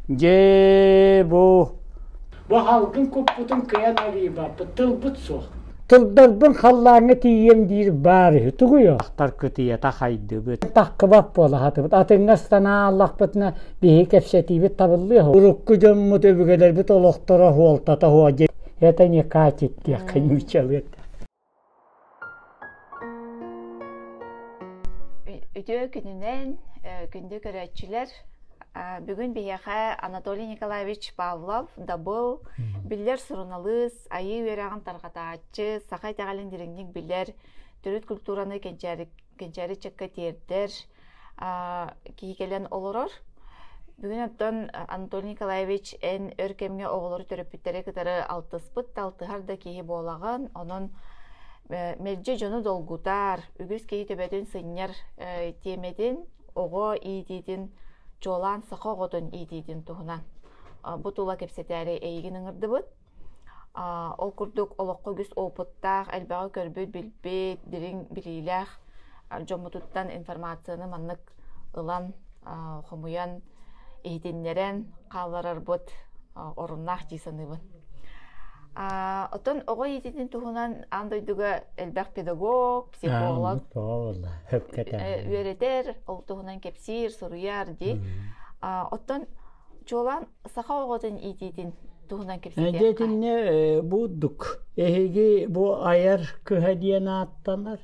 Дьэ бу Бу халгын куппутун кыайан арыйбаппыт, тылбыт суох. Тылдарбын халлааҥҥа тиийиэм диир баар үһү. Тугуй охтор кытыйата хайдыбыт. Таххыбат буола сатыбыт. Атыҥҥа ыстанааллахпытына биһиги кэпсэтиибит табыллыа. Урукку дьоммут өбүгэлэрбит олохторо хуолтата хуо Это не катит диэххэ нууччалыы. Үтүө күнүнэн, күндү көрөөччүлэр! Бүгүн биһиэхэ Анатолий Николаевич Павлов, Дабыл, биллэр суруналыыс, айыы үөрэҕин тарҕатааччы, саха итэҕэлин дириҥник билэр, төрүт культураны кэнчээри, кэнчээри ыччакка тиэрдэр киһи кэлэн олорор. Бүгүн оттон Анатолий Николаевич эн өр кэмҥэ оҕолору төрөппүттэри кытары алтыспыт да алтыһар да киһи буолаҕын. Онон мэлдьи дьону долгутар, үгүс киһи төбөтүн сынньар тиэмэтин, оҕо иитиитин, чуолаан саха оҕотун иитиитин туһунан бу тула кэпсэтээри эйигин ыҥырдыбыт. Ол курдук олоххо үгүс опыттаах, элбэҕи көрбүт, билбит, дириҥ билиилээх дьоммутуттан информацияны маннык ылан, хомуйан, иһитиннэрэн хаалларарбыт оруннаах дии саныыбын. Оттон оҕо иитиитин туһунан аан дойдуга элбэх педагог, психолог үөрэтэр, ол туһунан кэпсиир, суруйар дии. Оттон чуолаан саха оҕотун иитиитин туһунан кэпсэтиэххэ. Дьэ итиннэ бурдук. Эһиги бу айар кыһа диэн ааттанар.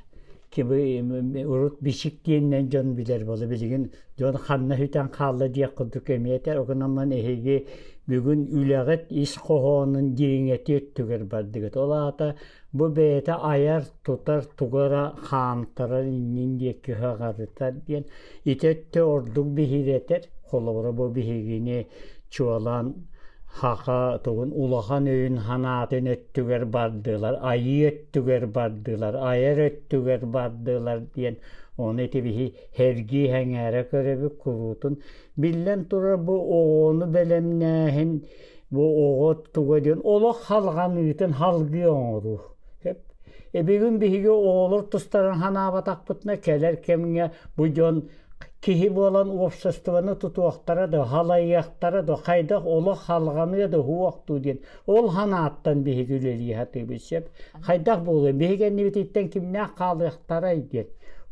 Урут бичик диэннэн дьон билэр буола билигин дьон ханна сүтэн хаалла диэх курдук эмиэ этэр. Огунамман эһиги бүгүн үлэҕит ис хоһоонун дириҥэтии өттүгэр бардыгыт. Ол аата Бу бэйэтэ айар, тутар, тугу эрэ хаамтарар иннин диэки ыһаҕарытар диэн ити өттө ордук биһирэтэр. Холобура бу биһигини чуолаан хаха тугун улахан өйүн санаатын өттүгэр бардылар, айыы өттүгэр бардылар, айар өттүгэр бардылар диэн ону ити биһи сэргии сэҥээрэ көрөбүт куруутун. Биллэн турар бу оҕону бэлэмнээһин Бу оҕо туга диэн олох халҕаныытын халгыы оҥоруу. Бүгүн биһиги оҕолор тустарын санаабатахпытына кэлэр кэмҥэ бу дьон киһи буолан уопсастыбаны тутуохтара да, халайыахтара да, хайдах олох халҕаныа да уһуохтуу диэн ол санааттан биһиги үлэлии сатыыбыт сөп. Хайдах буолуой? Биһиги кэннибититтэн кимнээх хаалыахтарай диэн.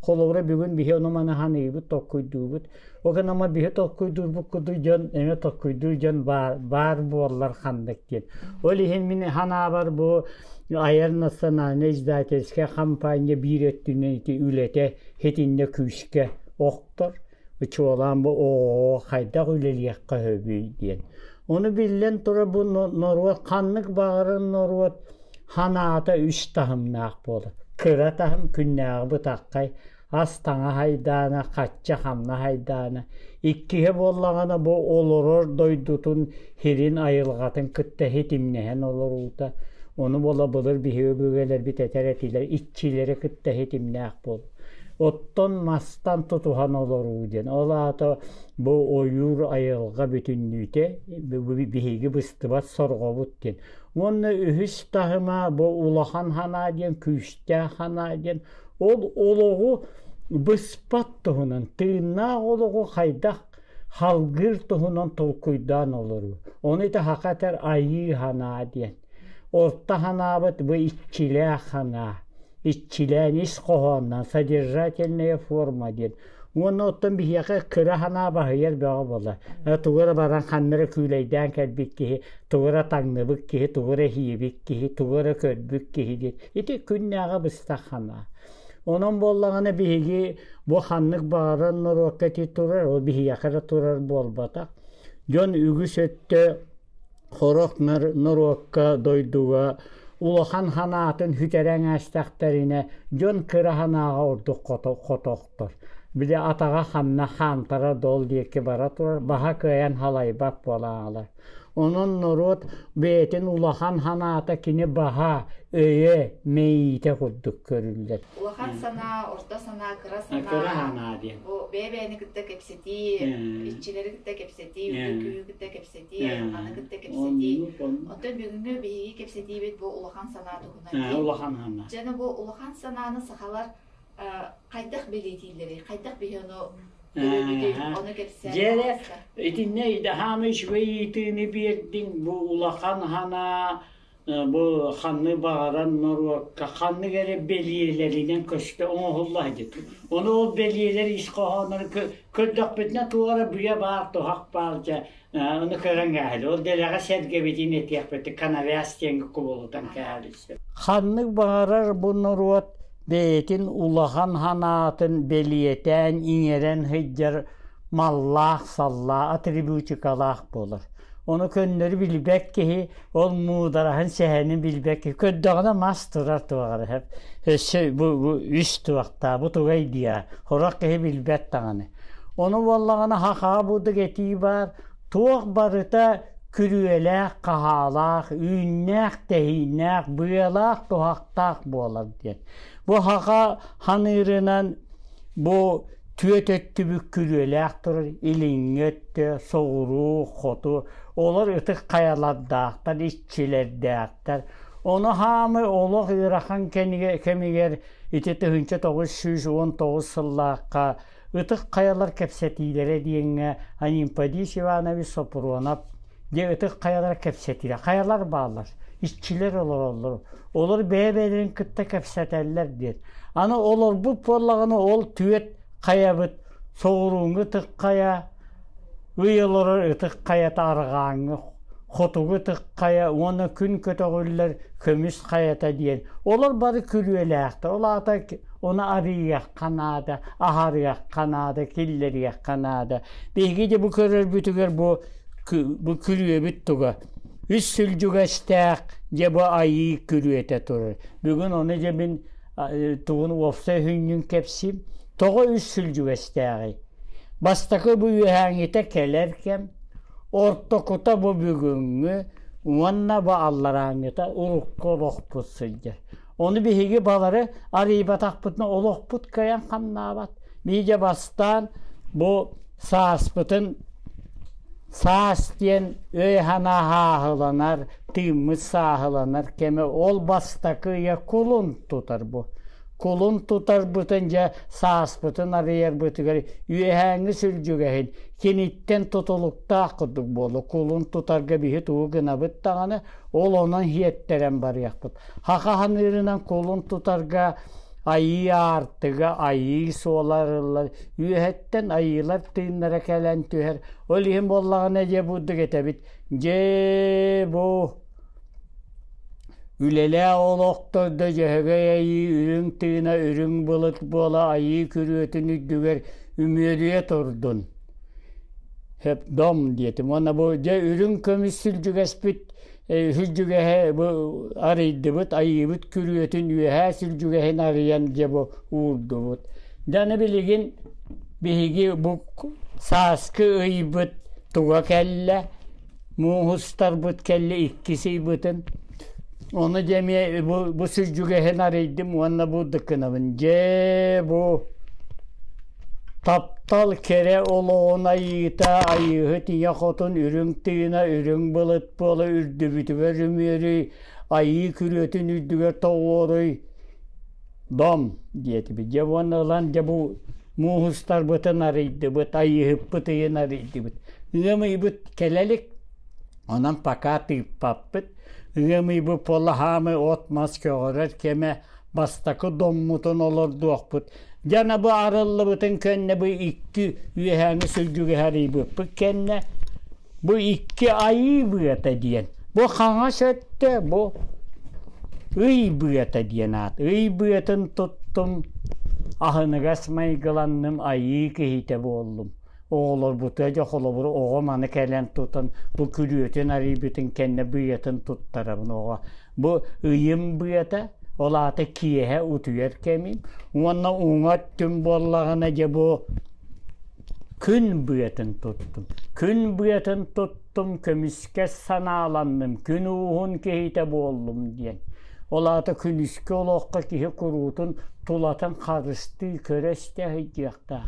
Холобура бүгүн биһи ону-маны саныыбыт, толкуйдуубут. Ол гынан биһи толкуйдуурбут курдук дьон эмиэ толкуйдуур дьон баар, баар буоллар ханнык диэн. Ол иһин мин санаабар бу айар национальнай издательскай хампаанньа биир өттүнэн ити үлэтэ итиннэ күүскэ охтор. Чуолаан бу оҕоҕо хайдах үлэлиэххэ сөбүй диэн. Ону биллэн турар бу норуот ханнык баҕарар норуот санаата үс таһымнаах буолар. Кыра таһым күннээҕи бытаххай ас-таҥас айдаана, хачча-хамнас айдаана. Иккиһэ буоллаҕына бу олорор дойдутун сирин айылҕатын кытта ситимнэһэн олоруута. Ону буола былыр биһиги өбүгэлэрбит этэр этилэр иччилэри кытта ситимнээх буол. Оттон мастан тутуһан олоруу диэн. Ол аата бу ойуур айылҕа бүтүннүүтэ биһиги быстыбат сорҕобут диэн. Уонна үһүс таһыма бу улахан санаа диэн, күүстээх санаа диэн Ол олоҕу быспат туһунан, тыыннаах олоҕу хайдах халгыыр туһунан толкуйдаан олоруу. Ону ити саха этэр айыы санаа диэн. Орто санаабыт бу иччилээх санаа. Иччилээн ис хоһооннон содержательная форма диэн. Уонна оттон биһиэхэ кыра санаа баһыйар бөҕө буолар. Тугу эрэ баран ханна эрэ күүлэйдээн кэлбит киһи, тугу эрэ таҥныбыт киһи, тугу эрэ иһиибит киһи, тугу эрэ көрбүт киһи диэн Ити күннээҕи быстах санаа. Онон буоллаҕына биһиги бу ханнык баҕарар норуокка ити турар, ол биһиэхэ эрэ турар буолбатах. Дьон үгүс өттө сорох норуокка, дойдуга улахан санаатын сүтэрэн аастахтарына, дьон кыра санааҕа ордук хотохтор. Били атаҕа ханна хаамтарар да ол диэки бара турар, баһа кыайан халайбат буолаалар. Онон норуот бэйэтин улахан санаата кини баһа, өйө, мэйиитэ курдук көрүллэр. Улахан санаа, орто санаа, кыра санаа. Кыра санаа диэн. Бу бэйэ-бэйэни кытта кэпсэтии, иччилэри кытта кэпсэтии, үрдүк күүһү кытта кэпсэтии, айылҕаны кытта кэпсэтии. Оттон бүгүҥҥү биһиги кэпсэтиибит бу улахан санаа туһунан дии. Улахан санаа. Дьэ, бу улахан санааны сахалар хайдах бэлиэтииллэрий? Хайдах биһи ону Көрөбүтүй, ону кэпсээн Дьиэрэ таҕыста. итиннэ хаамай үчүгэй ыйытыыны биэрдиҥ бу улахан санаа бу ханнык баҕарар норуокка ханнык эрэ бэлиэлэринэн көстө оҥоһулла сылдьар. Ону ол бэлиэлэр ис хоһооннорун көрдөхпүтүнэ туох эрэ быйа баар, туһах баар дьэ ону көрөн кээһэли. Ол дэлэҕэ сэргэбитин этиэхпит канавяз диэҥҥэ кубулутан кээһэлиссэ. Ханнык баҕарар бу норуот бэйэтин улахан санаатын бэлиэтээн иҥэрэн сылдьар маллаах-саллаах, атрибутикалаах буолар. Ону көннөрү билбэт киһи, ол муудараһын сэһэнин билбэт киһи көрдөҕүнэ мас турар туоҕар сөп. Өссө бу, бу үс туохтаа, бу тугай диэ, сорох киһи билбэт даҕаны. Ону буоллаҕына хахаа бурдук этии баар, туох барыта күрүөлээх-хаһаалаах, үүннээх-тэһииннээх, быалаах-туһахтаах буолар диэн. Бу хаха ханыырынан бу түөт өттүбүт күрүөлээх турар илиҥҥи өттө, соҕуруу, хоту олор ытык хайалардаахтар, иччилэрдээхтэр. Ону хаамы олох ыарахан кэмигэр ити 1919 сыллаахха Ытык хайалар кэпсэтиилэрэ диэҥҥэ Анимпадис Иванович Сопрунов дьэ ытык хайалар кэпсэтиилэр хайалар бааллар иччилэр олороллор олор бэйэ-бэйэлэрин кытта кэпсэтэллэр диэн аны олорбут буоллаҕына ол түөрт хайабыт соҕурууҥҥу ытык хайа ый олорор ытык хайата арҕааҥҥы хотугу ытык хайа уонна күн көтөҕүллэр көмүс хайата диэн олор бары күрүөлээхтэр ол аата ону арыйыахха наада аһарыахха наада киллэриэххэ наада биһиги де бу көрөрбүтүгэр бу бу күрүөбүт туга үс сүлдьүгэстээх дьэ бу айыы күрүөтэ турар бүгүн ону дьэ мин тугун уопсай хүнньүн кэпсиим тоҕо үс сүлдьүгэстээҕий бастакы бу үөһээҥҥитэ кэлэр кэм ортокута бу бүгүҥҥү уонна бу алларааҥҥыта урукку олохпут сылдьар. Ону биһиги балары арыйбатахпытына олохпут кыайан хамнаабат. Биһиги бастаан бу сааспытын саас диэн өй-санаа сааһыланар, тыыммыт сааһыланар кэмэ ол бастакы ыйа кулун тутар бу. Кулун тутарбытын дьэ сааспытын арыйарбытыгар үөһээҥҥи сүлдьүгэһин киниттэн тутулуктаах курдук буолла. Кулун тутарга биһи тугу гынабыт даҕаны, ол онон иэттэрэн барыахпыт. Хаха ханыырынан кулун тутарга айыы аартыга, айыы суола арыллар, үөһэттэн айыылар тыыннара кэлэн түһэр. Ол иһин буоллаҕына дьэ бурдук этэбит. Дьэ бу Үлэлээх олохтордо Дьөһөгөй айыы үрүҥ тыына үрүҥ былыт буола айыы күрүөтүн үрдүгэр үмүөрүйэ турдун. Хөп дом диэтим. Уонна бу дьэ үрүҥ көмүс сүлдьүгэспит сүлдьүгэһэ бу арыйдыбыт айыыбыт күрүөтүн үөһээ сүлдьүгэһин арыйан дьэ бу уурдубут. Дьэ аны билигин биһиги бу сааскы ыйбыт туга кэллэ мууһустарбыт кэллэ иккис ыйбытын ону дьэ эмиэ бу, бу сүлдьүгэһин арыйдым уонна бу дыкынабын дьэ бу таптал кэрэ олоҕун айыыта айыыһыт ийэ хотун үрүҥ тыына үрүҥ былыт буола үрдүбүтүгэр үмүөрүй айыы күрүөтүн үрдүгэр тоҕуоруй дом диэтибит дьэ уонна ылан дьэ бу мууһустарбытын арыйдыбыт айыыһыппыт ыйын арыйдыбыт ыам ыйбыт кэлэ илик онон пока тыыппаппыт ыам ыйбыт буолла от мас көҕөрөр кэмэ бастакы доммутун олордуохпут дьэ аны бу арыллыбытын кэннэ бу икки үөһээҥи сүлдьүгэһэ арыйбыппыт кэннэ Бу икки айыы быата диэн. Бу хаҥас өттө бу ый быата диэн аат. Ый быатын туттум, аһыныгас майгыланным, айыы киһитэ буоллум. Оҕолорбутугар дьэ холобур оҕом аны кэлэн тутан бу күрүөтүн арыйбытын кэннэ быатын туттарабын оҕо. Бу ыйым быата, ол аата киэһэ утуйар кэмим. Уонна уҥа өттүм буоллаҕына дьэ бу Күн быатын туттум, күн быатын туттум, көмүскэс санааланным, күн ууһун киһитэ буоллум диэн. Ол аата күнүскү олоххо киһи куруутун тулатын харыстыы, көрө-истэ сылдьыахтаах.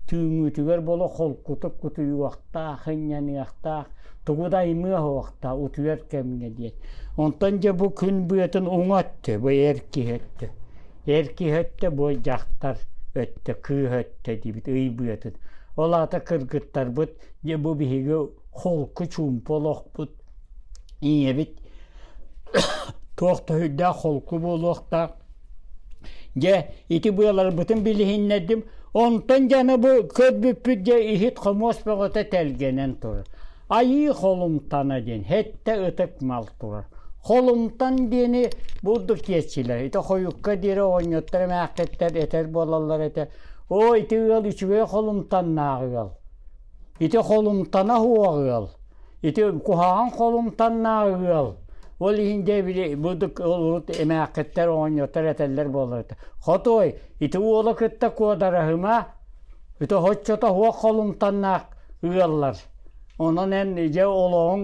Түүҥҥүтүгэр буола холкутук кутуйуохтаах, ынньаныахтаах, тугу да аймыа суохтаах утуйар кэмҥэ диэн. Онтон дьэ бу күн быатын уҥа өттө, бу эр киһи өттө. Эр киһи өттө бу дьахтар өттө, кыыс өттө диибит ый быатын. Ол аата кыргыттарбыт дьэ бу биһиги холку чуумпу олохпут ийэбит туох да сүрдээх холку буолуохтаах. Дьэ ити быаларбытын билиһиннэрдим. Онтон дьэ аны бу көрбүппүт дьэ иһит хомуос бөҕөтө тэлгэнэн турар. Айыы холумтана диэн хэттэ ытык мал турар. Холумтан диэни бурдук диэччилэр. Ити хойукка диэри оҕонньоттор эмээххиттэр этэр буолаллар этэ. Оо, ити ыал үчүгэй холумтаннаах ыал. Ити холумтана суох ыал. Ити куһаҕан холумтаннаах ыал. Ол иһин дьэ били бурдук ол урут эмээххиттэр оҕонньоттор этэллэр буолар этэ. Хотуой, ити уолу кытта куодараһыма, ити оччото суох холумтаннаах ыаллар. Онон эн дьэ олоҕуҥ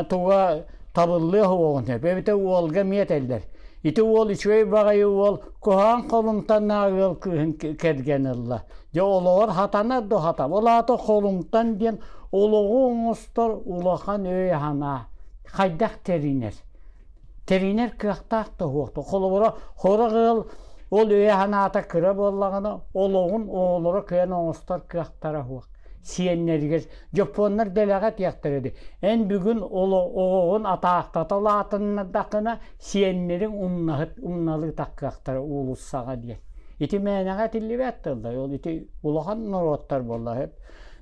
туга табыллыа суоҕун сөп. Эбэтэр уолга эмиэ этэллэр. Ити уол үчүгэй баҕайы уол куһаҕан холумтаннаах ыал кыыһын кэргэн ылла. Дьэ олоҕор хатанар да хатан. Ол аата холумтан диэн олоҕу оҥостор улахан өй-санаа. Хайдах тэринэр? Тэринэр кыахтаах да суох. Холобура, сорох ыал ол өйө-санаата кыра буоллаҕына, олоҕун оҕолоро кыайан оҥостор кыахтара суох. Сиэннэригэр дьоппуоннар дэлэҕэ этиэхтэрэ дии. Эн бүгүн оҕоҕун атаахтата улаатыннардаххына, сиэннэриҥ умнаһыт умналыы таххыахтара уулуссаҕа диэн. Ити мээнэҕэ этиллибэт тыллар. Ол ити улахан норуоттар буолла.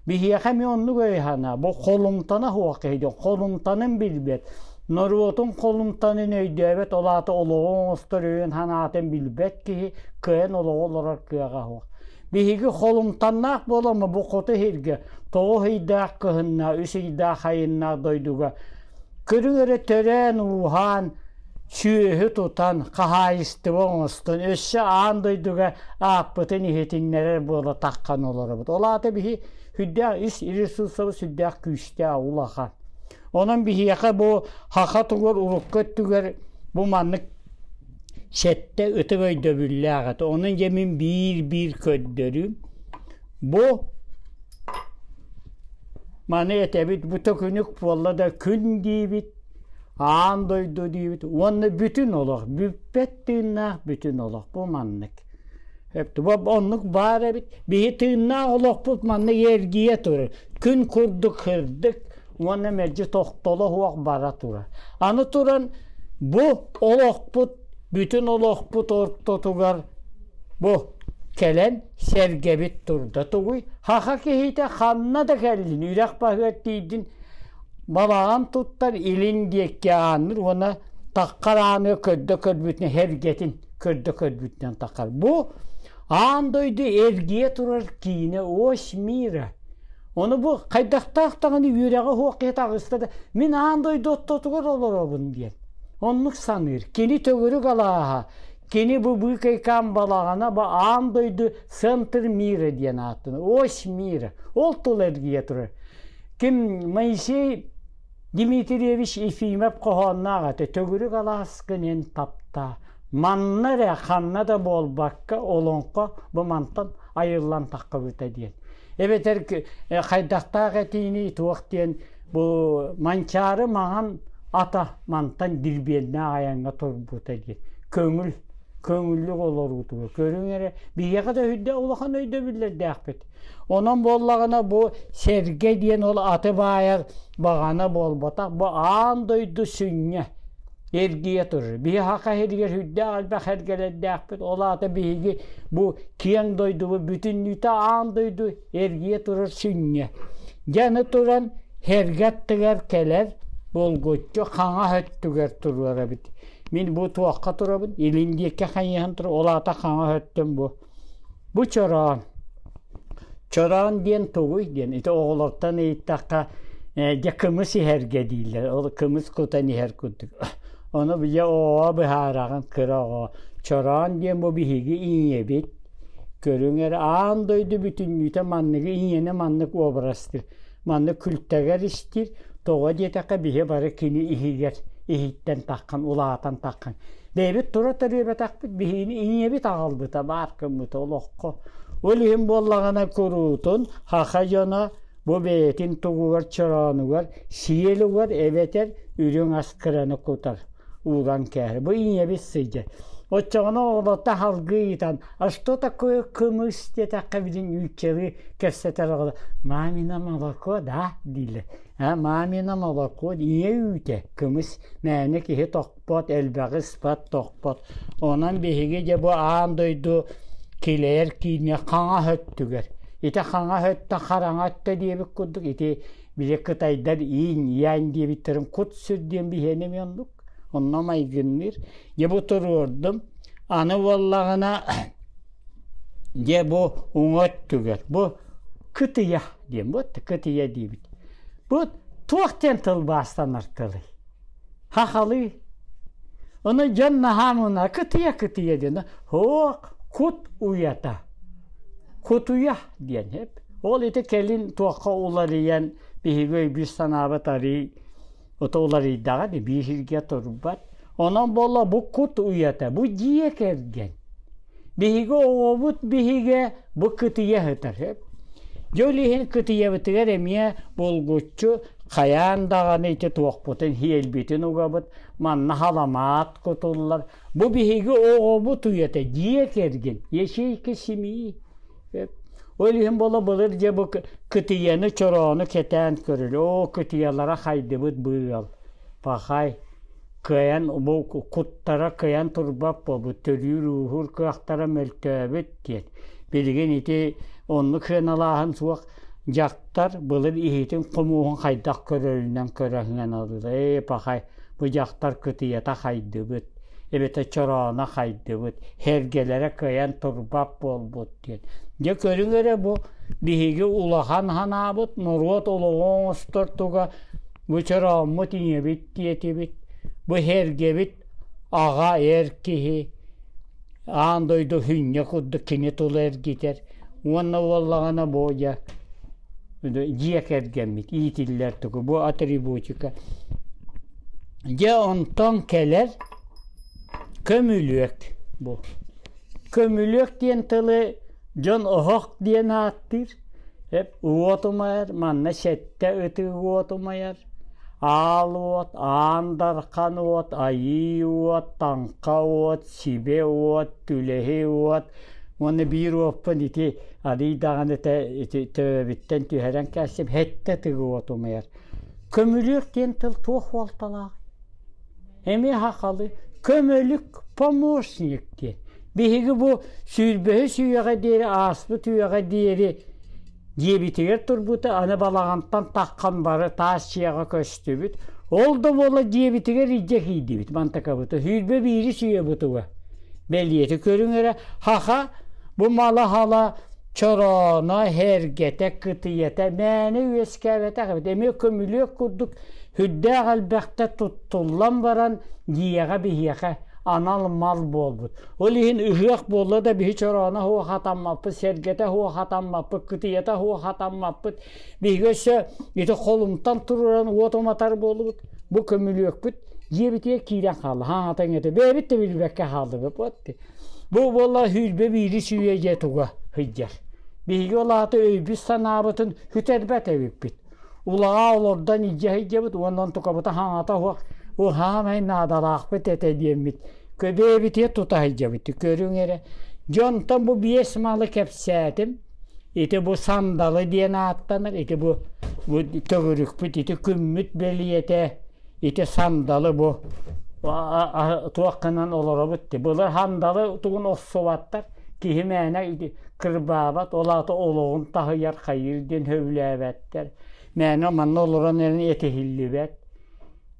Биһиэхэ эмиэ оннук өй-санаа. Бу холумтана суох киһи диэн холумтанын билбэт. Норуотун холумтанын өйдөөбөт, ол аата олоҕу оҥостор өйүн-санаатын билбэт киһи кыайан олоҕу олорор кыаҕа суох. Биһиги холумтаннаах буоламмыт бу хоту сиргэ тоҕус ыйдаах кыһыннаах, үс ыйдаах сайыннаах дойдуга көрүҥ эрэ төрөөн-ууһаан, сүөһү тутан, хаһаайыстыба оҥостон, өссө аан дойдуга ааппытын иһитиннэрэр буола таххан олоробут. Ол аата биһи сүрдээх ис ресурсабыт сүрдээх күүстээх улахан. Онон биһиэхэ бу саха тугар урукку өттүгэр бу маннык сэттэ ытык өйдөбүллээх этэ. Онон дьэ мин биир-биир көрдөрүүм. Бу маны этэбит, бу төкүнүк буолла да күн диибит, аан дойду диибит уонна бүтүн олох, бүппэт тыыннаах бүтүн олох бу маннык. Бу оннук баар эбит. Биһи тыыннаах олохпут маннык эргийэ турар. Күн курдук сырдык уонна мэлдьи тохтоло суох бара турар. Аны туран бу олохпут, бүтүн олохпут ортотугар бу кэлэн сэргэбит турда. Тугуй? Хаха киһитэ ханна да кэллин, үрэх баһыгар тиийдин, балаҕан туттар илин диэки аанныыр уонна таххар ааны көрдө көрбүтүнэн эргэтин көрдө көрбүтүнэн таххар. Бу аан дойду эргийэ турар киинэ ось мира. Ону бу хайдахтаах даҕаны үөрэҕэ суох киһи таҕыста да мин аан дойду ортотугар олоробун диэн. Оннук саныыр. Кини төгүрүк алааһа, кини бу быыкайкаан балаҕана бу аан дойду центр мира диэн ааттанар. Ось мира. Ол тыл эргийэ турар. Ким Моисей Дмитриевич Ефимов хоһоонноох этэ төгүрүк алааскын эн таптаа. Манна эрэ ханна да буолбакка олоҥхо бу мантан айыллан таххыбыта диэн. Эбэтэр хайдахтаах этиини туох диэн бу Манчаары маҥан ата мантан дирбиэннээх айаҥҥа турбута диэн. Көҥүл көҥүллүк олоруутугар көрүҥ эрэ биһиэхэ да үрдэ улахан өйдөбүллэрдээхпит. Онон буоллаҕына бу сэргэ диэн ол аты баайар баҕана буолбатах, бу аан дойду сүнньэ эргийэ турар. Биһи саха сиригэр сүрдээх элбэх эргэлэрдээхпит. Ол аата биһиги бу киэҥ дойдубут бүтүннүүтэ аан дойду эргийэ турар сүнньэ. Дьэ аны туран сэргэ аттыгар кэлэр булгуччу хаҥас өттүгэр туруор эбит. Мин бу туохха турабын? Илин диэки хайыһан турар, ол аата хаҥас өттүм бу. Бу чороон. Чороон диэн тугуй диэн ити оҕолортон ыйыттахха дьэ кымыс иһэргэ дииллэр. Ол кымыс кутан иһэр курдук. Ону дьэ оҕоҕо быһаараҕын кыра оҕо. Чороон диэн бу биһиги ийэбит. Көрүҥ эрэ аан дойду бүтүннүүтэ манныгы ийэни маннык образтыыр. Маннык күлтэгэр истиир. Тоҕо диэтэххэ биһи бары кини иһигэр иһиттэн таххан улаатан таххан Бэйэбит тура төрүөбэтэхпит биһигини ийэбит аҕалбыта баар гыммыта олоххо. Ол иһин буоллаҕына куруутун саха дьоно бу бэйэтин тугугар чороонугар сиэл угар эбэтэр үрүҥ ас кыраны кутар ууран кээһэр. Бу ийэбит сылдьар. Оччоҕуна оҕолорто халгыы ыйытан, а что такое кымыс диэтэххэ билин нууччалыы кэпсэтэр оҕолор мамино молоко да дииллэр. А мамино молоко ийэ үүтэ кымыс мээнэ киһи тохпот, элбэҕи ыспат, тохпот. Онон биһиги дьэ бу аан дойду килэйэр кииҥҥэ хаҥас өттүгэр. Ити хаҥас өттө хараҥа өттө диэбит курдук ити били кытайдар иин янь диэбиттэрин кут-сүр диэн биһиэнэ эмиэ оннук. Онно майгынныыр. Дьэ бу туруордум. Аны буоллаҕына дьэ бу уҥа өттүгэр бу кытыйа диэн бу кытыйа диибит. Бу туох диэн тылбаастанар тылый? Хахалыы. Ону дьон наһаа муна кытыйа-кытыйа диэн һуох кут уйата. Кутуйа диэн эп. Ол ити кэлин туохха уларыйан биһиги өйбүт-санаабыт арый ото уларыйдаҕа дии биир сиргэ турбат. Онон буолла бу кут уйата, бу дьиэ кэргэн. Биһиги оҕобут биһигэ бу кытыйа сытар. Дьэ ол иһин кытыйабытыгар эмиэ булгуччу хайаан даҕаны ити туохпутун сиэлбитин угабыт, манна халамаат кутуллар. Бу биһиги оҕобут уйата дьиэ кэргэн, ячейка семьи. Ол иһин буола былыр дьэ бу кытыйаны, чороону кэтээн көрөр. Оо, кытыйалара хайдыбыт быал. Пахай кыайан бу куттара кыайан турбат буолбут, төрүүр-ууһуур кыахтара мөлтөөбүт диэн. Билигин ити оннук сыаналааһын суох дьахтар былыр иһитин хомуоһун хайдах көрөрүнэн көрөһүнэн алыыр. Ээ, пахай, бу дьахтар кытыйата хайдыбыт, эбэтэ чорооно хайдыбыт, һэргэлэрэ кыайан турбат буолбут диэн. Дьэ көрүҥ эрэ бу биһиги улахан санаабыт норуот олоҕу оҥостор туга бу чорооммут ийэбит диэтибит, бу һэргэбит аҕа эр киһи аан дойду хүнньэ курдук кини тула эргитэр уонна буоллаҕына бу дьэ дьиэ кэргэммит иитиллэр тугу бу атрибутика дьэ онтон кэлэр көмүлүөк бу көмүлүөк диэн тылы дьон оһох диэн ааттыыр уот умайар манна сэттэ ытыы уот умайар аал уот аан дархан уот айыы уот таҥха уот сибэ уот түлэһи уот уонна биир уоппун ити арыый даҕаны ити төбөбүттэн түһэрэн кээстим сэттэ тыгы уот умайар көмүлүөк диэн тыл туох суолталаах Эмиэ хахалы көмөлүк помощник диэн. Биһиги бу сүүрбэһис үйэҕэ диэри ааспыт үйэҕэ диэри дьиэбитигэр турбута аны балаҕантан таххан бары таас дьиэҕэ көстүбүт. Ол да буола дьиэбитигэр илдьэ киирдибит мантакабыта 21 үйэ бутуга. Бэлиэти көрүҥ эрэ хаха бу мала-хала чорооно, һэргэтэ, кытыйата мээнэ үөскээбэтэх эбит. Эмиэ көмүлүөк курдук Сүрдээх элбэхтэ туттуллан баран дьиэҕэ биһиэхэ анал мал буолбут. Ол иһин ыһыах буолла да биһи чорооно суох хатаммаппыт, сэргэтэ суох хатаммаппыт, кытыйата суох хатаммаппыт. Биһиги өссө ити холумтан туран уот уматар буоллубут. Бу көмүлүөкпүт дьиэбитигэр киирэн хаалла. Хаҥата иҥэтэ. Бэйэбит да билбэккэ хааллыбыт. Бу буолла сүүрбэ биирис үйэ дьиэ туга сылдьар. Биһиги ол аата өйбүт-санаабытын сүтэрбэт эбиппит. Улаҕа олордон илдьэ сылдьабыт уонна онтукабыта хаҥата суох уһаамай наадалаахпыт этэ диэммит көбүөбүтүгэр тута сылдьабыт көрүҥ эрэ дьонтон бу биэс малы кэпсээтим ити бу сандалы диэн ааттанар ити бу бу төгүрүкпүт ити күммүт бэлиэтэ ити сандалы бу туох гынан олоробут былыр сандалы тугун охсубаттар киһи мээнэ кырбаабат, ол аата олоҕун таһыйар хайыыр диэн сөбүлээбэттэр. Мээнэ манна олорон эрэн этиһиллибэт,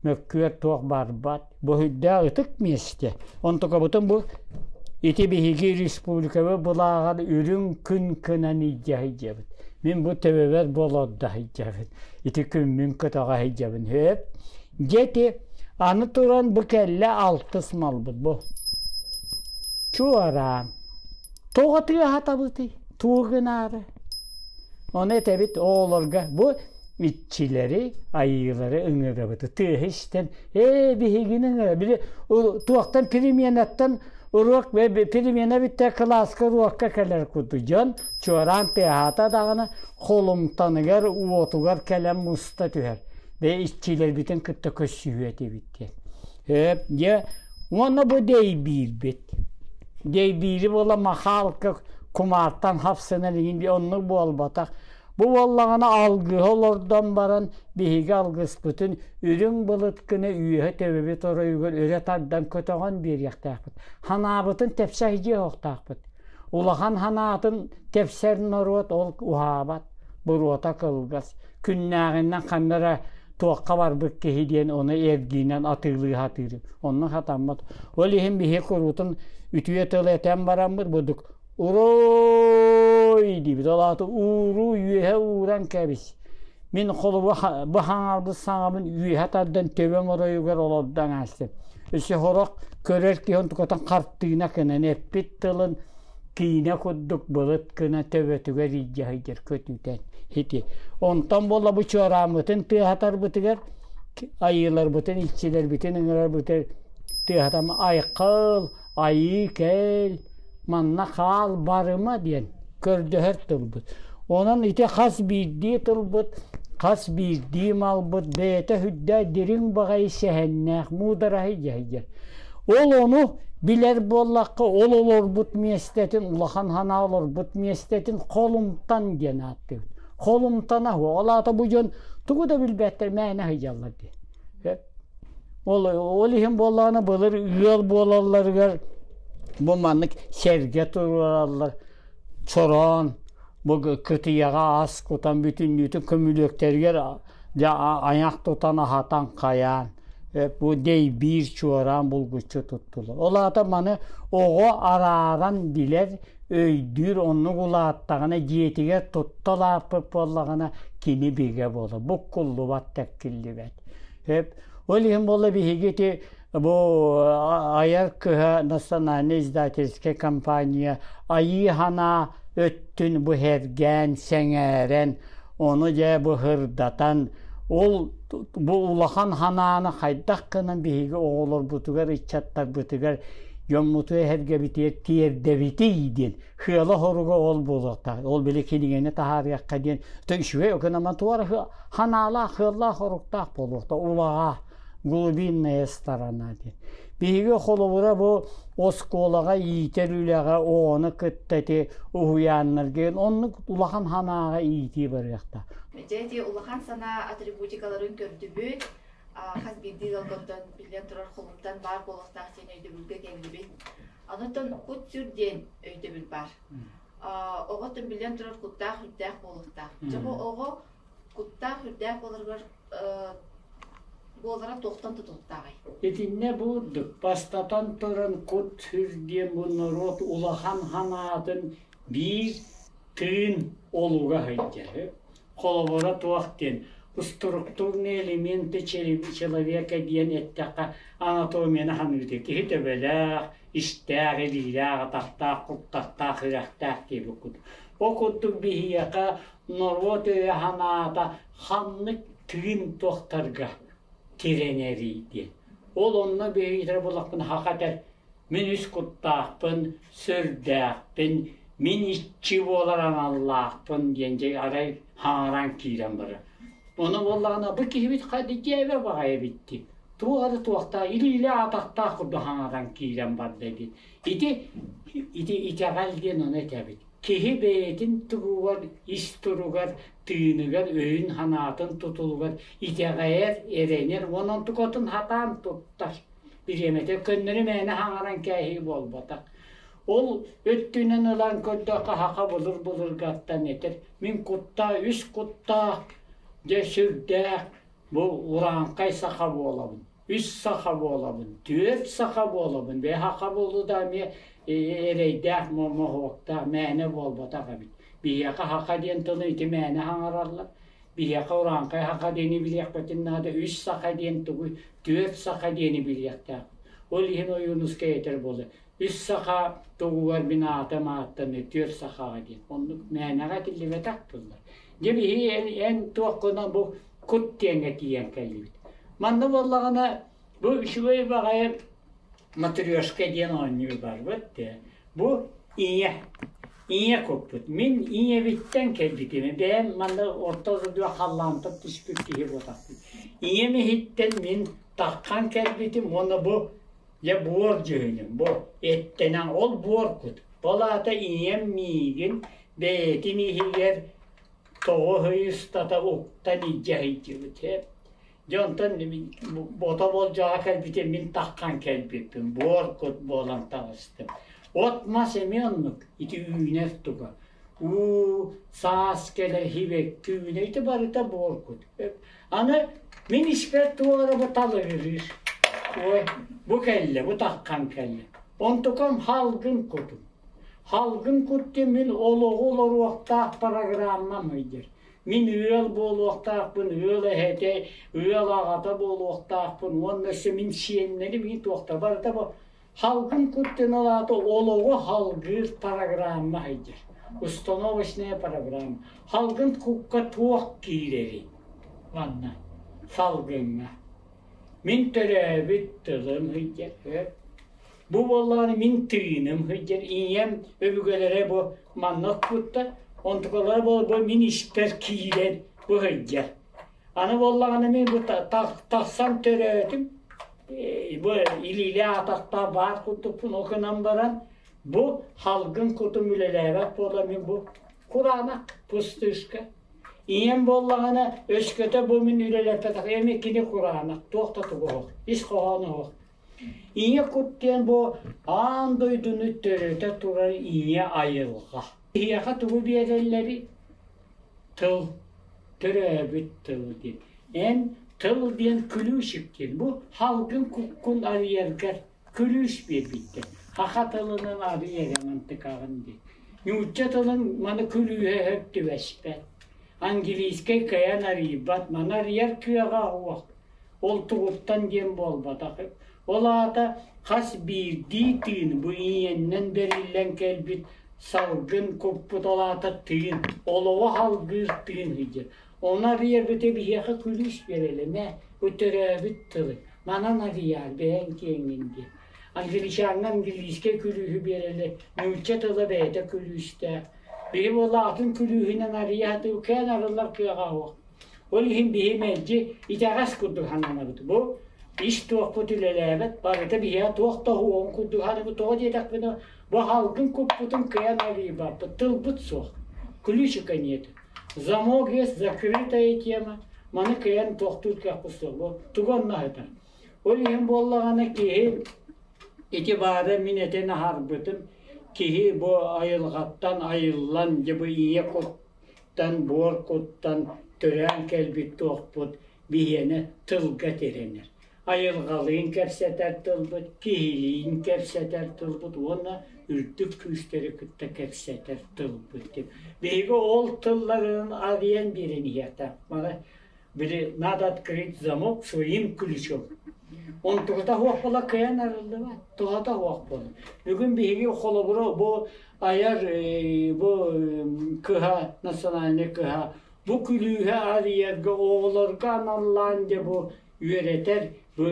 мөккүөр туох барбат. Бу сүрдээх ытык миэстэ. Онтукабытын бу ити биһиги республикабыт былааҕар үрүҥ күн кынан илдьэ сылдьабыт. Мин бу төбөбөр болордо сылдьабын. Ити күммүн көтөҕө сылдьабын. Сөп. Дьэ ити аны туран бу кэллэ алтыс малбыт бу. Чуораан. Тоҕо тыаһатабытый? Тугу гынаары? Ону этэбит оҕолорго бу иччилэри, айыылары ыҥырабыт. Тыаһы истэн, ээ биһигини ыҥыра. Били туохтан переменаттан уруок перемена бүттэ кылааска уруокка кэлэр курдук дьон чуораан тыаһаата даҕаны холумтаныгар уотугар кэлэн муста түһэр. Бэйэ иччилэрбитин кытта көрсүһүө этибит диэн. Ээ, дьэ, Уонна бу дэйбиирбит. Дэйбиири буола махаалка кумаартан хапсынар иһин оннук буолбатах. Бу буоллаҕына алгыһы олордон баран биһиги алгыспытын үрүҥ былыт гына үөһэ төбөбүт оройугар өрө тардан көтөҕөн биэриэхтээхпит. Ханаабытын тэпсэ сидьиэ оһохтоохпут. Улахан ханаатын тэпсэр норуот ол уһаабат, буруота кылгас. Күннээҕинэн ханна эрэ туохха барбыт киһи диэн ону эргиинэн атыылыы сатыыр. Онно сатаммат. Ол иһин биһи куруутун үтүө тыл этэн бараммыт бурдук Уруй диибит. Ол аата ууруу үөһэ ууран кэбис. Мин холобу бу хаҥалбыт саҥабын үөһэ тардан төбөм оройугар олордон аастым. Өссө сорох көрөр киһи онтукатын хартыына гынан эппит тылын киинэ курдук былыт гына төбөтүгэр илдьэ сылдьар көтүтэн ити. Онтон буола бу чуорааммытын тыаһатарбытыгар айыыларбытын, иччилэрбитин ыҥырарбытыгар тыаһатам айхал, айыы кэл, манна хаал барыма диэн көрдөһөр тылбыт. Онон ити хас биирдии тылбыт, хас биирдии малбыт бэйэтэ сүрдээх дириҥ баҕайы сэһэннээх, муудараһы дьаһайар. Ол ону билэр буоллахха, ол олорбут миэстэтин, улахан санаа олорбут миэстэтин холумтан диэн ааттыыбыт. Холумтана ол аата бу дьон тугу да билбэттэр мээнэ сылдьаллар диэн. Ол, ол иһин буоллаҕына былыр ыал буолалларыгар бу маннык сэргэ туруораллар. Чороон, бу кытыйаҕа ас кутан бүтүннүүтүн көмүлүөктэригэр дьэ айах тутан аһатан хайаан бу дэйбиир чуораан булгуччу туттулар. Ол аата маны оҕо арааран билэр, өйдүүр, оннук улааттаҕына дьиэтигэр тутта улааппыт буоллаҕына кини бигэ буолар, буккуллубат, тэккиллибэт. Ол иһин буолла биһиги ити бу айар кыһа национальнай издательскай компания айыы санаа өттүн бу һэргээн, сэҥээрэн, ону дьэ бу һырдатан, ол бу улахан санааны хайдах гынан биһиги оҕолорбутугар, ыччаттарбытыгар, дьоммутугар эһэргэбитигэр тиэрдэбитий диэн Сыала-соруга ол буолуохтаах. Ол били кинигэни таһаарыахха диэн үчүгэй окунаман туора ханаалаах, сыаллаах-соруктаах буолуохтаах. Улаҕа глубинная сторона диэн. Биһиги холобура бу оскуолаҕа иитэр үлэҕэ оҕону кытта ити уһуйааннарга оннук улахан санааҕа иитии барыахтаах. Дьэ ити улахан санаа атрибутикаларын көрдүбүт. Хас биирдии ыалгыттан биллэн турар холумтан баар буолуохтаах диэн өйдөбүлгэ кэллибит. Онтон кут-сүр диэн өйдөбүл баар. Оҕо биллэн турар куттаах-үрдээх буолуохтаах. Дьэ бу оҕо куттаах-үрдээх буоларыгар буолара туохтан тутулуктааҕый? Итиннэ бу бастатан туран кут-сүр диэн бу норуот улахан санаатын биир тыын олуга сылдьар. Холобура туох диэн структурные элементы человека диэн эттэххэ анатомияны ханыыты киһи төбөлөөх, истээх, илиилээх, атахтаах, куттахтаах, үрэхтээх диэбит курдук. Ол курдук биһиэхэ норуот өйө-санаата ханнык тыын туохтарга тирэнэрий диэн. Ол онно биһиги булахпын хаха этэр мин үс куттаахпын, сүрдээхпин, мин иччи буолар аналлаахпын диэн дьэ арай хаҥаран киирэн барар. Ону буоллаҕына бу киһибит дьиэбэ баҕайы эбит дии. Туох эрэ туохтаах илиилээх-атахтаах курдук хаҥаран киирэн барда диэн. Ити ити итэҕэл диэн ону этэбит. Киһи бэйэтин туругар, ис туругар, тыыныгар, өйүн-санаатын тутулугар итэҕэйэр, эрэнэр уонна онтукатын сатаан туттар. Бириэмэтэ көннөрү мээнэ хаҥаран кээһии буолбатах. Ол өттүнэн ылан көрдөххө саха былыр-былыргаттан этэр мин куттаа үс куттаах дьэ сүрдээх бу урааҥхай саха буолабын үс саха буолабын түөрт саха буолабын бэйэ саха буолуу да эмиэ эрэйдээх моһуоктаах мээнэ буолбатах эбит биһиэхэ саха диэн тылы ити мээнэ хаҥараллар биһиэхэ урааҥхай саха диэни билиэхпитин наада үс саха диэн тугуй түөрт саха диэни билиэхтээх ол иһин Ойуунускай этэр буолар үс саха тугугар мин аатым ааттаныы түөрт сахаҕа диэн оннук мээнэҕэ этиллибэтэх тыллар дьэ биһи эн, эн туоххунан бу кут диэҥҥэ тиийэн кэллибит манна буоллаҕына бу үчүгэй баҕайы матрешка диэн оонньуу барбыт бу ийэ ийэ куппут мин ийэбиттэн кэлбитим бэйэм манна орто дойдуга халлаантан түспүт киһи буолбатахпын ийэм иһиттэн мин таххан кэлбитим уонна бу. Дьэ буор дьүһүнүм бу эттэнэн ол буор кут. Ол аата ийэм миигин бэйэтин иһигэр тоҕо ыстата уктан илдьэ сылдьыбыт. Дьэ онтон бото болдьоҕо кэлбитим мин таххан кэлбиппин буор кут буолан таҕыстым. От-мас эмиэ оннук ити үүнэр туга. Уу, саас кэлэр сибэкки үүнэ ити барыта буор кут. Аны мин испэр туох эрэ бу талыгырыыр. Ой, бу кэллэ, бу таххан кэллэ. Онтукам халгын кутум. Халгын кут диэн мин олоҕу олоруохтаах программам ыйдыр. Мин ыал буолуохтаахпын, ыал эһэтэ, ыал аҕата буолуохтаахпын уонна өссө мин сиэннэрим мин туохта барыта бу халгын кут диэн ол аата олоҕу халгыыр программа ыйдыр. Установочная программа. Халгын кукка туох киирэрий? Манна салгыҥҥа. Мин төрөөбүт тылым ыйдыр. Бу буоллаҕына мин тыыным сылдьар ийэм өбүгэлэрэ бу манна укпуттар, онтукалара бу мин испэр киирэн бу сылдьар. Аны буоллаҕына мин бу тахсан төрөөтүм, бу илиилээх атахтаах баар курдукпун ол гынан баран бу халгын кутум үлэлээбэт буолан мин бу кураанах пустышка. Ийэм буоллаҕына өскөтө бу мин үлэлэппэтэх эми кини кураанах туох да тугу оһох ис хоһооно оһох. Ийэ кут диэн бу аан дойдуну төрөтө турар ийэ айылҕа. Киһиэхэ тугу биэрэллэрий? Тыл, төрөөбүт тыл диэн. Эн тыл диэн күлүүсүк диэн. Бу халгын куккун арыйаргар күлүүс биэрбиттэр. Саха тылынан арый эрэ мантыкаҕын диэн. Нуучча тылын маны күлүүһэ сөп түбэспэт. Английскай кыайан арыйбат, маны арыйар кыаҕа суох. Ол тугуттан диэн буолбатах. Ол аата хас биирдии тыын бу ийэннэн бэриллэн кэлбит салгын куппут ол аата тыын, олоҕу салгыыр тыын сылдьар. Ону арыйарбыта биһиэхэ күлүүс биэрэлэмэ, бу төрөөбүт тылы. Манан арыйаар бэйэҥ киэҥҥин диэн. Англичаҥҥа английскай күлүүһү биэрэлэр, нуучча тыла бэйэтэ күлүүстээх. Биһи буолла атын күлүүһүнэн арыйа сатыыр, кээн арыллар кыаҕа суох. Ол иһин биһи мэлдьи итэҕэс курдук сананабыт. Бу ис туохпут үлэлээбэт, барыта биһиэхэ туох да уһуоҕун курдук саныыбыт. Тоҕо диэтэхпинэ, бу халгын куппутун кыайан арыйбаппыт, тылбыт суох. Ключика нет. Замок есть, закрытая тема. Маны кыайан туохтуур кыахпыт суох. Бу тугу онно аһытар. Ол иһин буоллаҕына киһи ити баара мин этэн аһарбытым, киһи бу айылҕаттан айыллан, дьэ бу ийэ кут тан буор куттан төрөөн кэлбит туохпут биһиэнэ тылга тирэнэр. Айылҕалыын кэпсэтэр тылбыт, киһилиин кэпсэтэр тылбыт уонна үрдүк күүстэри кытта кэпсэтэр тылбыт диэн. Биһиги ол тылларын арыйан биэрэн иһиэхтээх. Маны били надо открыть замок своим ключом. Онтугута суох буола кыайан арыллыбат, туһата суох буолар. Бүгүн биһиги холобура бу айар бу кыһа, национальнай кыһа бу күлүүһэ арыйарга оҕолорго аналлаан дьэ бу үөрэтэр бу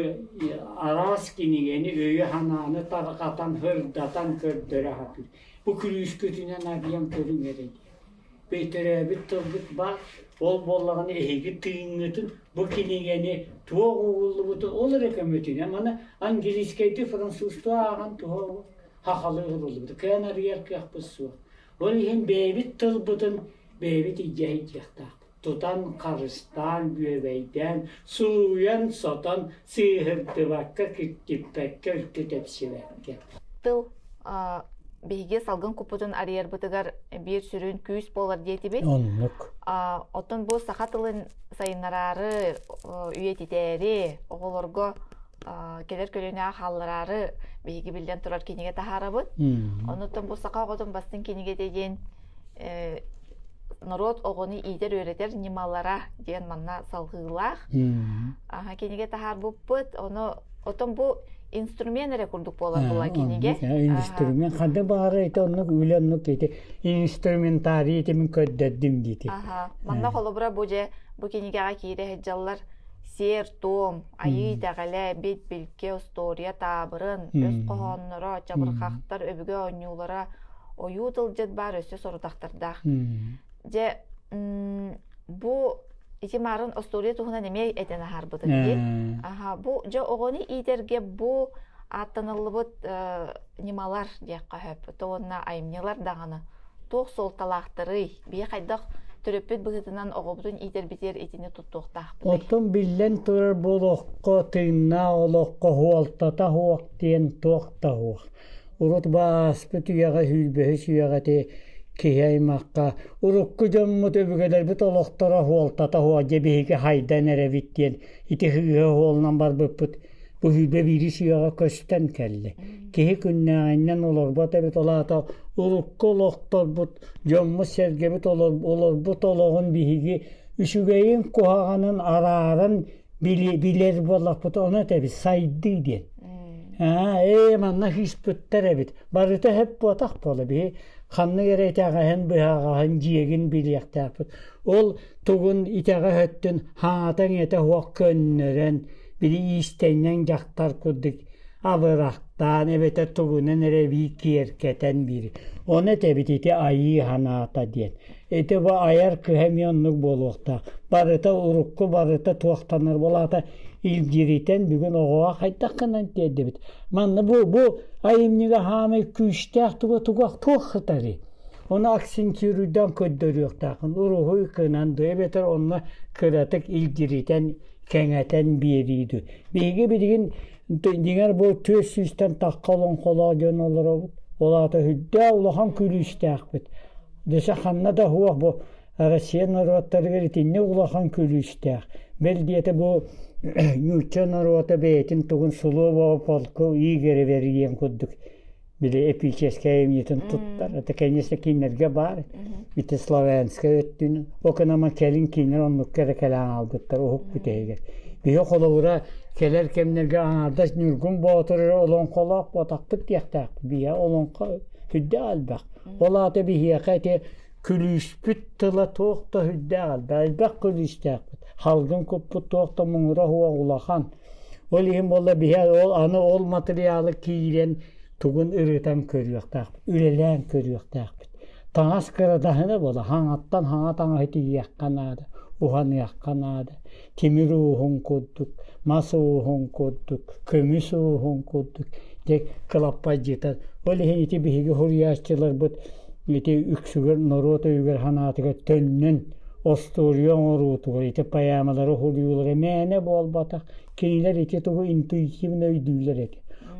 араас кинигэни өйү-санааны тарҕатан, сырдатан көрдөрө сатыыр. Бу күлүүскүтүнэн арыйан көрүҥ эрэ диэн. Төрөөбүт тылгыт баар, ол буоллаҕына эһиги тыыҥҥытын бу кинигэни туох угуллубутун ол эрэ көмөтүнэн маны английскайдыы французтуу ааҕан туһа сахалыы уһуллубут кыайан арыйар кыахпыт суох. Ол иһин бэйэбит тылбытын бэйэбит илдьэ сылдьыахтаахпыт. Тутан, харыстаан, бүөбэйдээн, сууйан-сотон, сыыһырдыбакка, киртиппэккэ, үлтү тэпсибэккэ. Тыл биһиги салгын куппутун арыйарбытыгар биир сүрүн күүс буолар диэтибит. Оннук. Оттон бу саха тылын сайыннараары, үйэтитээри, оҕолорго кэлэр көлүөнэҕэ хааллараары биһиги биллэн турар кинигэ таһаарабыт. Онуттан бу саха оҕотун бастыҥ кинигэтэ диэн норуот оҕону иитэр-үөрэтэр ньымалара диэн манна салҕыылаах кинигэ таһаарбыппыт. Ону оттон бу инструмент эрэ курдук буолар була кинигэ. Инструмент ханна баҕарар ити оннук үлэ оннук ити инструментарий ити мин көрдөрдүм диити. Манна холобура бу дьэ бу кинигэҕэ киирэ сылдьаллар сиэр-туом, айыы итэҕэлэ, бит-билгэ, остуоруйа таабырын, өс хоһоонноро, чабырҕахтар, өбүгэ оонньуулара, ойуу тылдьыт баар өссө сорудахтардаах. Дьэ, бу ити маарын остуоруйа туһунан эмиэ этэн аһарбытым дии. Аха, бу дьэ оҕону иитэргэ бу ааттаныллыбыт ньымалар диэххэ сөп. Уонна айымньылар даҕаны туох суолталаахтарый? Биһи хайдах төрөппүт быһыытынан оҕобутун иитэрбитигэр итини туттуохтаахпытый? Оттон биллэн турар бу олоххо тыыннаах олоххо суолтата суох диэн туох да суох. Урут бааспыт үйэҕэ сүүрбэһис үйэҕэ ити киһи аймахха урукку дьоммут өбүгэлэрбит олохторо суолтата суох дьэ биһиги хайдан эрэбит диэн ити сыыһа суолунан барбыппыт бу сүүрбэ биирис үйэҕэ көстөн кэллэ. Киһи күннээҕинэн олорбот эбит ол аата урукку олохторбут дьоммут-сэргэбит олорбут олоҕун биһиги үчүгэйин куһаҕанын арааран билэр буоллахпыт ону этэбит сайдыы диэн. Ээ манна хыыспыттар эбит. Барыта сөп буотах буола биһи ханнык эрэ итэҕэһин быһаҕаһын дьиэгин билиэхтээхпит. Ол тугун итэҕэс өттүн хаҥатан этэ суох көннөрөн били иистэнньэҥ дьахтар курдук абырахтаан эбэтэр тугунан эрэ эбии киэркэтэн биир. Ону этэбит ити айыы санаата диэн. Ити бу айар кыһа эмиэ оннук буолуохтаах. Барыта урукку барыта туохтанар буолаата илдьиритэн бүгүн оҕоҕо хайдах гынан тиэрдэбит. Манна бу бу айымньыга хаамай күүстээх туга туга туох сытарый? Ону акцентируйдаан көрдөрүөхтээххин. Уруһуй гынан дуу эбэтэр онно кыратык илдьиритэн кэҥэтэн биэрии дуу. Биһиги билигин дьиҥэр бу түөрт сүүстэн тахха олоҥхолоох дьон олоробут. Ол аата сүрдээх улахан күлүүстээхпит. Десе ханна да суох бу Россия норуоттарыгар итинник улахан күлүүстээх. Бэл диэтэ бу нуучча норуота бэйэтин тугун слово полку Игоревер диэн курдук били эпическэй айымньытын туттар. Это, конечно, кинилэргэ баар. Ити славянскай өттүн. Окунама кэлин кинилэр оннукка эрэ кэлэн аалбыттар уһук бүтэһигэр. Биһи холобура кэлэр кэмнэргэ аҥаардас Ньургун Боотур эрэ олоҥхолоох буотахпыт диэхтээхпит. Биһи олоҥхо сүрдээх элбэх. Ол аата биһиэхэ ити күлүүспүт тыла туох да сүрдээх элбэх, элбэх күлүүстээхпит. Халгын куппут туох да муҥура суох улахан. Ол иһин буолла биһи ол аны ол матырыйаалы киирэн тугун ырытан көрүөхтээхпит, үлэлээн көрүөхтээхпит. Таҥас кырадаһына буола хаҥаттан хаҥа таҥаһы тигиэххэ наада, уһаныахха наада. Тимир ууһун курдук, мас ууһун курдук, көмүс ууһун курдук дьэ кылаппайдьытар. Ол иһин ити биһиги суруйааччыларбыт ити үксүгэр норуот өйүгэр санаатыгар төннөн остуоруйа оҥоруутугар ити поэмалары суруйуулара мээнэ буолбатах. Кинилэр ити тугу интуитивно өйдүүллэр этэ.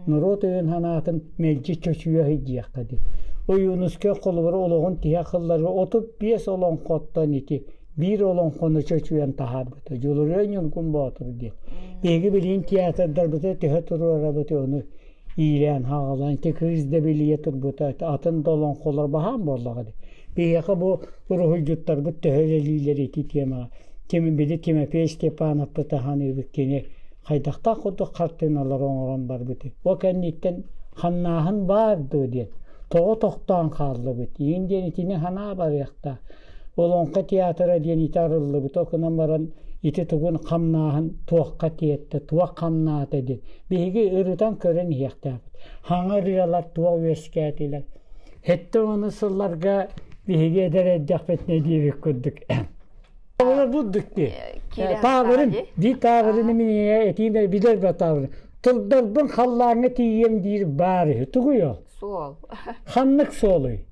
Норуот өйүн санаатын мэлдьи чочуйа сылдьыахха дии. Ойуунускай холобура олоҕун тиһэх сылларыгар 35 олоҥхоттон ити биир олоҥхону чочуйан таһаарбыта. Дьулуруй Ньургун Боотур диэн. Биһиги билигин театрдарбыта төһө туруорабыт ону иилээн хаалан ити кыыс да билийэ турбута атын да олоҥхолор баһаам буоллаҕа дии. Биһиэхэ бу уруһуйдьуттарбыт төһө үлэлииллэр ити темаҕа. Ким били Тимофей Степановпыт аһаныыбыт кини хайдахтаах курдук хартыыналары оҥорон барбытый. Ол кэнниттэн ханнааһын баар дуо диэн тоҕо тохтоон хааллыбыт иин диэн итини санаа барыахтаах. Олоҥхо театра диэн ити арыллыбыта, гынан баран ити тугун хамнааһын туохха тиэртэ, туох хамнаата диэн. Биһиги ырытан көрөн иһиэхтээхпит. Хаҥа ырыалар туох үөскээтилэр. Сэттэ уону сылларга биһиги эдэр эрдэхпитинэ диэбит курдук. Олор бурдук дии. Таабырын, дии таабырыны мин этиим билэр ба таабырын. Турдарбын халлааҥҥа тиийиэм диир баар үһү. Тугуй ол? Суол. Ханнык суолуй?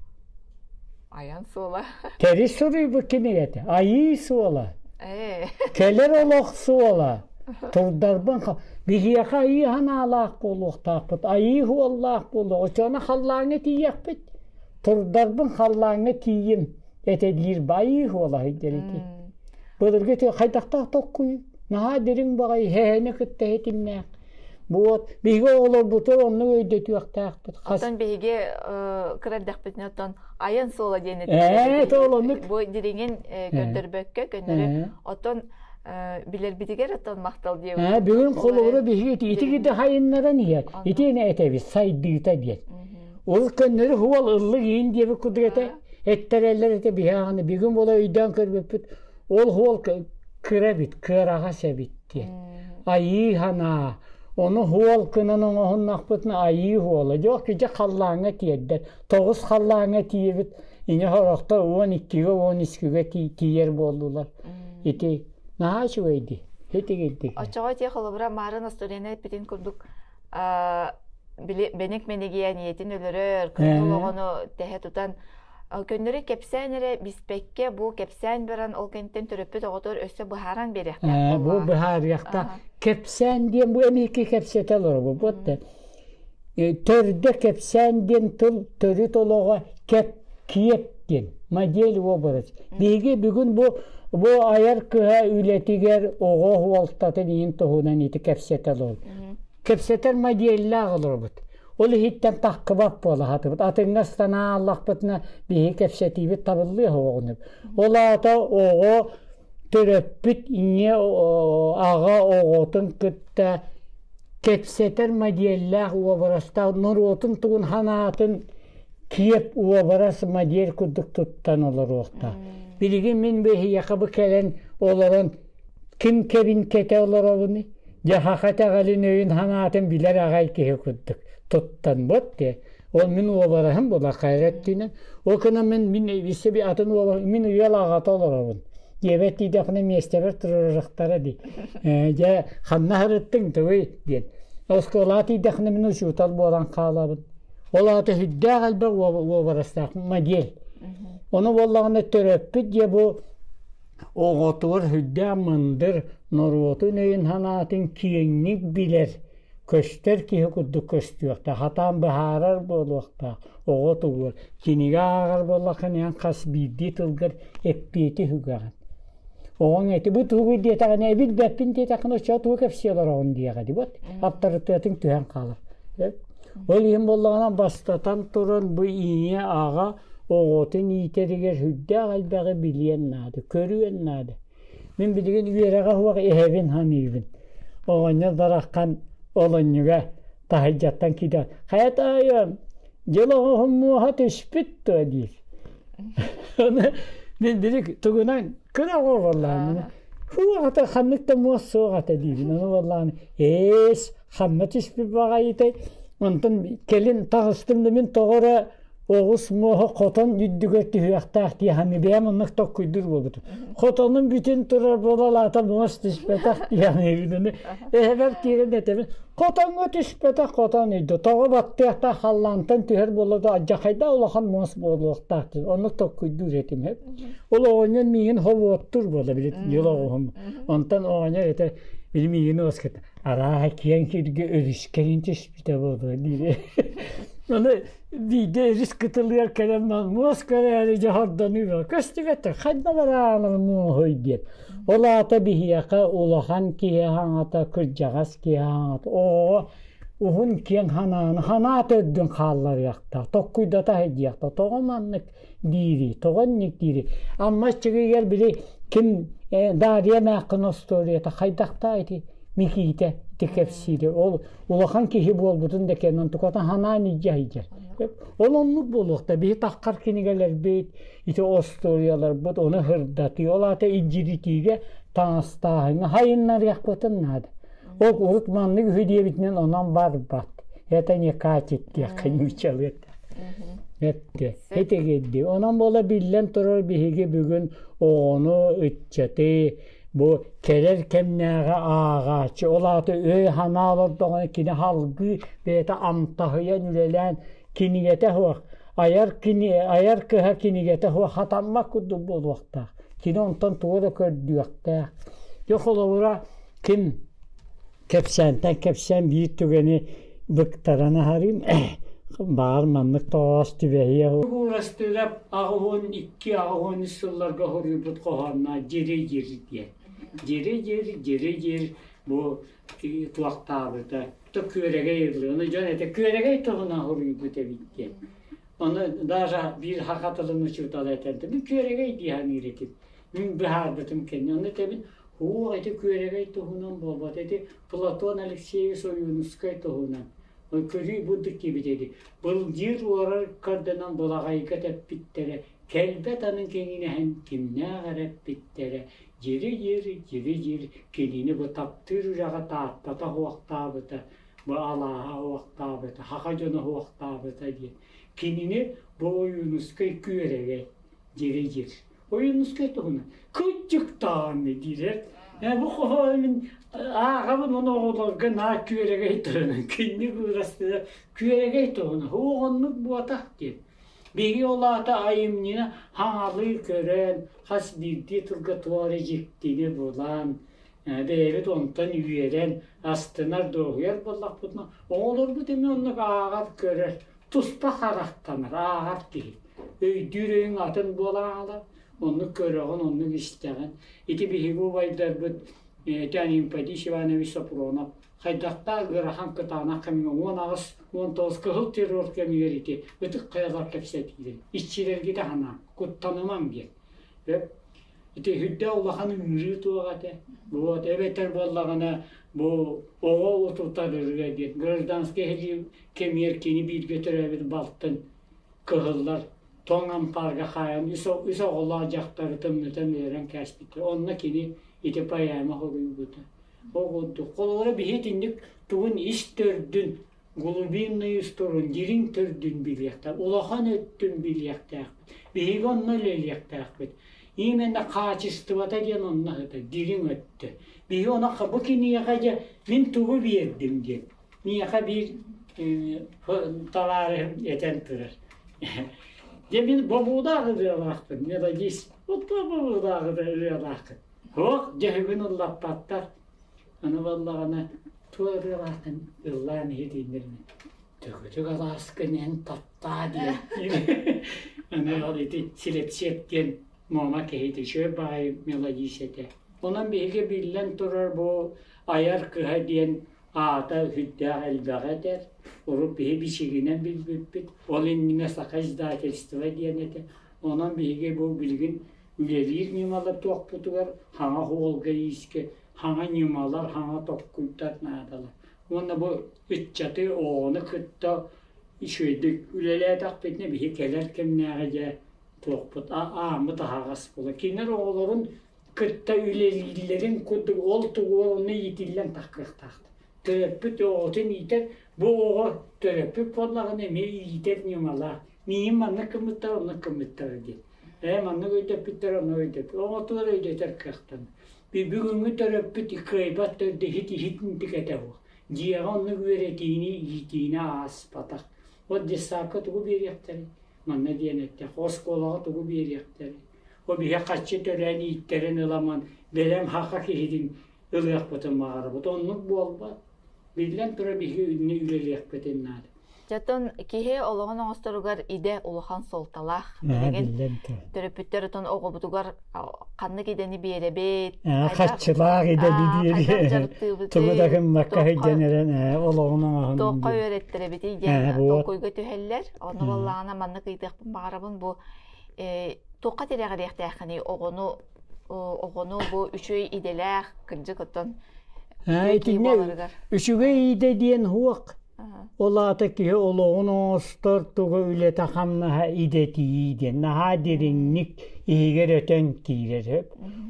Айан суола. Тэрис суруйбут кинигэтэ. Айыы суола. Кэлэр олох суола. Турдарбын биһиэхэ айыы санаалаах буолуохтаахпыт. Айыы суоллаах буолуох. Оччоҕуна халлааҥҥа тиийиэхпит. Турдарбын халлааҥҥа тиийим этэ диир айыы суола сылдьар ити. Былыргы хайдахтаах толкуй наһаа дириҥ баҕайы һээни кытта ситимнээх. Вот биһиги оҕолорбутун оннук өйдөтүөхтээхпит. Оттон биһиги кыра эрдэхпитинэ оттон айан суола диэн этэ. Ол Бу дириҥин көрдөрбөккө көннөрү оттон билэрбитигэр оттон махтал диэбит. Бүгүн холобура биһиги ити ити хайыннаран иһэр. Итини этэбит сайдыыта диэн. Ол көннөрү хуол ыллык иин диэбит курдук этэ. Эттэрэллэр этэ биһи аҕаны бүгүн буола өйдөөн көрбүппүт. Ол хуол кыра эбит, кыараҕас эбит диэн. Айыы санаа, ону хуол гынан оҥоһуннахпытына айыы хуола. Дьох кичэ халлааҥҥа тиэрдэр. Тоҕус халлааҥҥа тиийэбит, ини сорохтор 12-гэ, 13-гэ тиийэр буоллулар. Ити наһаа үчүгэй дии. Итигирдик. Оччоҕо ити холобура Маарын остуоруйаны эппитин курдук били бэник мэнигийэн ийэтин өлөрөр, кыһыл оҕону тэһэ тутан көннөрү кэпсээн эрэ биспэккэ бу кэпсээн баран ол кэнниттэн төрөппүт оҕотор өссө быһааран биэриэхтээх Бу быһаарыахта кэпсээн диэн бу эмиэ кэпсэтэ олоробут буотта. Төрдө кэпсээн диэн тыл төрүт олоҕо кэп киэп диэн модель образ. Биһиги бүгүн бу айар кыһа үлэтигэр оҕо уолтатын иһин туһунан ити кэпсэтэ олоробут. Кэпсэтэр моделлээх олоробут. Ол иһиттэн таххыбат буола сатыбыт. Атыҥҥа санаа аллахпытына биһиги кэпсэтиибит табыллыа оҕону. Ол аата оҕо төрөппүт ийэ аҕа оҕотун кытта кэпсэтэр моделлээх уобарастаах норуотун тугун ханаатын киэп уобарас модель курдук туттан олоруохтаах. Билигин мин биһиэхэ бу кэлэн олорон ким кэбин кэтэ олоробуный? Дьэ хаха итэҕэлин өйүн ханаатын билэр аҕай киһи курдук туттан бот де. Ол мин уобараһым була хайра өттүнэн. Ол гынан мин мин би атын уобарас мин ыал аҕата олоробун. Диэбэт дидэххинэ миэстэбэр турарахтара дии. Дьэ ханна сырыттыҥ тугуй диэн. Оскуолаҕа тиийдэххинэ мин учуутал буолан хаалабын. Ол аата сүрдээх элбэх уобарастаах модель. Ону буоллаҕына төрөппүт дьэ бу оҕотугар сүрдээх мындыр норуотун өйүн-санаатын киэҥник билэр, көстөр киһи курдук көстүөхтээх, хатаан быһаарар буолуохтаах оҕо тугур. Кинигэ ааҕар буоллаххына эн хас биирдии тылгар эппиэти үгэҕин. Оҕоҥ эти бу тугуй диэтэҕинэ билбэппин диэтэххинэ оччоҕо тугу кэпсии олороҕун диэҕэ дии вот аптарытыатыҥ түһэн хаалар. Ол иһин буоллаҕына бастатан туран бу ийэ аҕа оҕотун иитэригэр сүрдээх элбэҕи билиэн наада, көрүөн наада. Мин билигин үөрэҕэ суох эһэбин саныыбын. Оҕонньор бараххан олонньуга таһырдьаттан киирэн «Хайа таайыам, дьыл оҕоһум муоһа түспүт дуо?» диир. Ону мин били тугунан кыра оҕо буоллаҕым Һуу, ханнык да муос суох этэ диибин. Ону буоллаҕына ээс, ханна түспүт баҕайытай. Онтон кэлин таҕыстым да мин тоҕо эрэ оҕус муоһа хотон үрдүгэр түһүөхтээх дии саныы бэйэм оннук токкуйдуур буолбутум. Хотонум бүтүн турар буолалаата муос түспэтэх дии саныыбын. Эһэбэр киирэн этэбин хотоҥҥо түспэтэх хотон үйдэ тоҕо баттыахтаах халлаантан түһэр буолла да алдьархайдаах улахан муос буолуохтаах диэн оннук токкуйдуур этим. Ол оҕонньор миигин хобуоттуур буолла били дьыл оҕуһум. Онтон оҕонньор этэ били миигин уоската арааһа киэҥ сиргэ өрүскэрин түспүтэ буолуо диир. Ону биирдэ өрүс кытылыгар кэлэн муос көрөөрү дьоһордонуу көстүбэт хайда бараанар муоһуй диэн. Ол аата биһиэхэ улахан киһи хаҥата, кырдьаҕас киһи хаҥата оҕоҕо уһун киэҥ ханааны ханаат өрдүн хаалларыахтаах, токкуйдата сылдьыахтаах. Тоҕо маннык диири, тоҕо инник диири. Амма иччигигэр били ким Дарья Мээххин остуоруйата хайдахтаа ити Микиитэ ити кэпсиирэ. Ол улахан киһи буолбутун да кэннин туката ханаан илдьэ сылдьар. Ол оннук буолуохта. Биһи таххар кинигэлэрбит, ити остуоруйаларбыт ону сырдатыы, ол аата илдьиритиигэ таҥастааһыҥҥа хайыннарыахпытын наада. Ол урут маннык үһү диэбитинэн онон барбат. Это не катит диэххэ нууччалыы Эттэ. Этигирди. Онон буола биллэн турар биһиги бүгүн оҕону, ыччаты бу кэлэр кэмнээҕи ааҕааччы, ол аата өй-санаа олордоҕуна кини салгыы бэйэтэ амтаһыйан үлэлээн кинигэтэ суох, айар кини айар кыһа кинигэтэ суох хатаммат курдук буолуохтаах. Кини онтон тугу да көрдүөхтээх. Дьэ холобура ким кэпсээнтэн кэпсээн биир түгэни быктаран аһарыым баар маннык тоҕоос түбэһиэ Уурастыырап 82 83 сылларга хоруйбут хоһоонноох дьири-дьир диэн. Дьири-дьир, дьири-дьир бу туохтаабыта то күөрэгэй ыллыы. Ону дьон этэ күөрэгэй туһунан хоруйбут эбит диэн. Ону даже биир саха тылын учуутала этэрдэ мин күөрэгэй дии саныыр этим. Мин быһаарбытым кэннэ. Ону этэбин Оо, ити Күөрэгэй туһунан буолбат, ити Платон Алексеевич Ойуунускай туһунан. Көрүү бурдук диэбит ити. Былдьыыр уорар кардынан былаҕайга тэппиттэрэ, кэлбэт анын киҥинэһэн кимнээх эрэ эппиттэрэ, дьири-дьир, дьири-дьир кинини бу таптыыр үрэҕэ Тааттата уохтаабыта, бу алааһа уохтаабыта, саха дьоно уохтаабыта диэн. Кинини бу Ойуунускай Күөрэгэй, дьири-дьир. Ойуунускай туһунан кырдьыктааны диирэр. Бу хоһоон мин ааҕабын оны оҕолорго наа күөрэгэй туһунан күннүк уурастыга күөрэгэй туһунан оҕоннук буотах диэн. Биһиги ол аата айымньыны хаҥалыы көрөн, хас биирдии тылга туох эрэ дьиктини булан, бэйэбит онтон үөрэн, астынар, дуоһуйар буоллахпытына, оҕолорбут эмиэ оннук ааҕар, көрөр, туспа харахтанар, ааҕар киһи. Өйдүүр өйүҥ атын буолан хаалар, оннук көрөҕүн, оннук истэҕин. Ити биһиги убайдарбыт Тян Иванович Сопронов хайдахтаах ыарахан кытаанах кэмҥэ 18-19 кыһыл террор кэмигэр ити ытык хайалар кэпсэтиилэр иччилэргитэ санаан куттанымаҥ диэн. Ити үрдээх улахан ыҥырыы туох этэ? Вот эбэтэр буоллаҕына бу оҕо утутар ырыа диэн гражданскай сэрии кэмигэр кини бииргэ төрөөбүт балтын кыһыллар тоҥ ампаарга хаайан үс оҕолоох дьахтары тымнытан өлөрөн кээспиттэр. Онно кини ити поэма хоруйбута. Ол курдук. Холобура биһи итинник тугун ис төрдүн, глубинный устуорун, дириҥ төрдүн билиэхтээх, улахан өттүн билиэхтээхпит. Биһиги онно үлэлиэхтээхпит. Именно хаачыстыбата диэн онно сытар, дириҥ өттө. Биһиги ону бу киниэхэ дьэ мин тугу биэрдим диэн. Миэхэ биир табаарыһым этэн турар. Дьэ мин бобуулаах ырыалаахпын, мелодист. Оттон бобуулаах ырыалааххын. Суох, дьөһүгүн ыллаппаттар. Аны буоллаҕына туох ырыалааххын ыллаан иһитиннэринэ Төгүтүк алааскын эн таптаа диэн. Аны ол ити Силэпсиэп диэн Муома киһитэ үчүгэй баҕайы мелодист этэ. Онон биһиги биллэн турар бу айар кыһа диэн аата сүрдээх элбэҕи этэр. Урут биһи бичигинэн билбиппит. Ол иннинэ Саха издательство диэн этэ. Онон биһиги бу билигин үлэлиир ньымалар туохпутугар хаҥа суолга-иискэ хаҥа ньымалар, хаҥа толкуйдар наадалар. Уонна бу ыччаты, оҕону кытта үчүгэйдик үлэлээтэхпитинэ биһи кэлэр кэмнээҕи дьэ туохпут ааммыт аһаҕас буолар. Кинилэр оҕолорун кытта үлэлииллэрин курдук ол тугу онно иитиллэн таххыахтаахтар. Төрөппүт оҕотун иитэр, бу оҕо төрөппүт буоллаҕына эмиэ иитэр ньымалаах. Миигин маннык гыммыттар, оннук гыммыттар диэн. Ээ маннык өйдөппүттэр, оннук өйдөппүт. Оҕотугар өйдөтөр кыахтанар. Бүгүҥҥү төрөппүт кыайбат төрдө иһит иһит этэ буо. Дьиэҕэ оннук үөрэтиини, иитиини ааспатах. Вот детсадка тугу биэриэхтэрий? Манна диэн эттэххэ, оскуолаҕа тугу биэриэхтэрий? О биһи хаччы төрөөн ииттэрин ыламан бэлэм хаха киһитин ылыахпытын баҕарабыт. Оннук буолбат. Биллэн турар биһиги үннү үлэлиэхпитин наада. Дьэтон киһи олоҕун оҥосторугар идэ улахан суолталаах. Билигин төрөппүттэр отон оҕобутугар ханнык идэни биэрэбит, хаччылаах идэни биэри тугу да гыммакка сылдьан эрэн олоҕун оҥоһун туохха үөрэттэрэбитий диэн толкуйга түһэллэр. Ону буоллаҕына маннык ыйытыахпын баҕарабын бу туохха тирэҕириэхтээххиний оҕону оҕону бу үчүгэй идэлээх кырдьык оттон Итиннэ үчүгэй идэ диэн суох. Ол аата киһи олоҕун оҥостор тугу үлэтэ-хамнаһа идэтийии диэн наһаа дириҥник иһигэр өтөн киирэр сөп.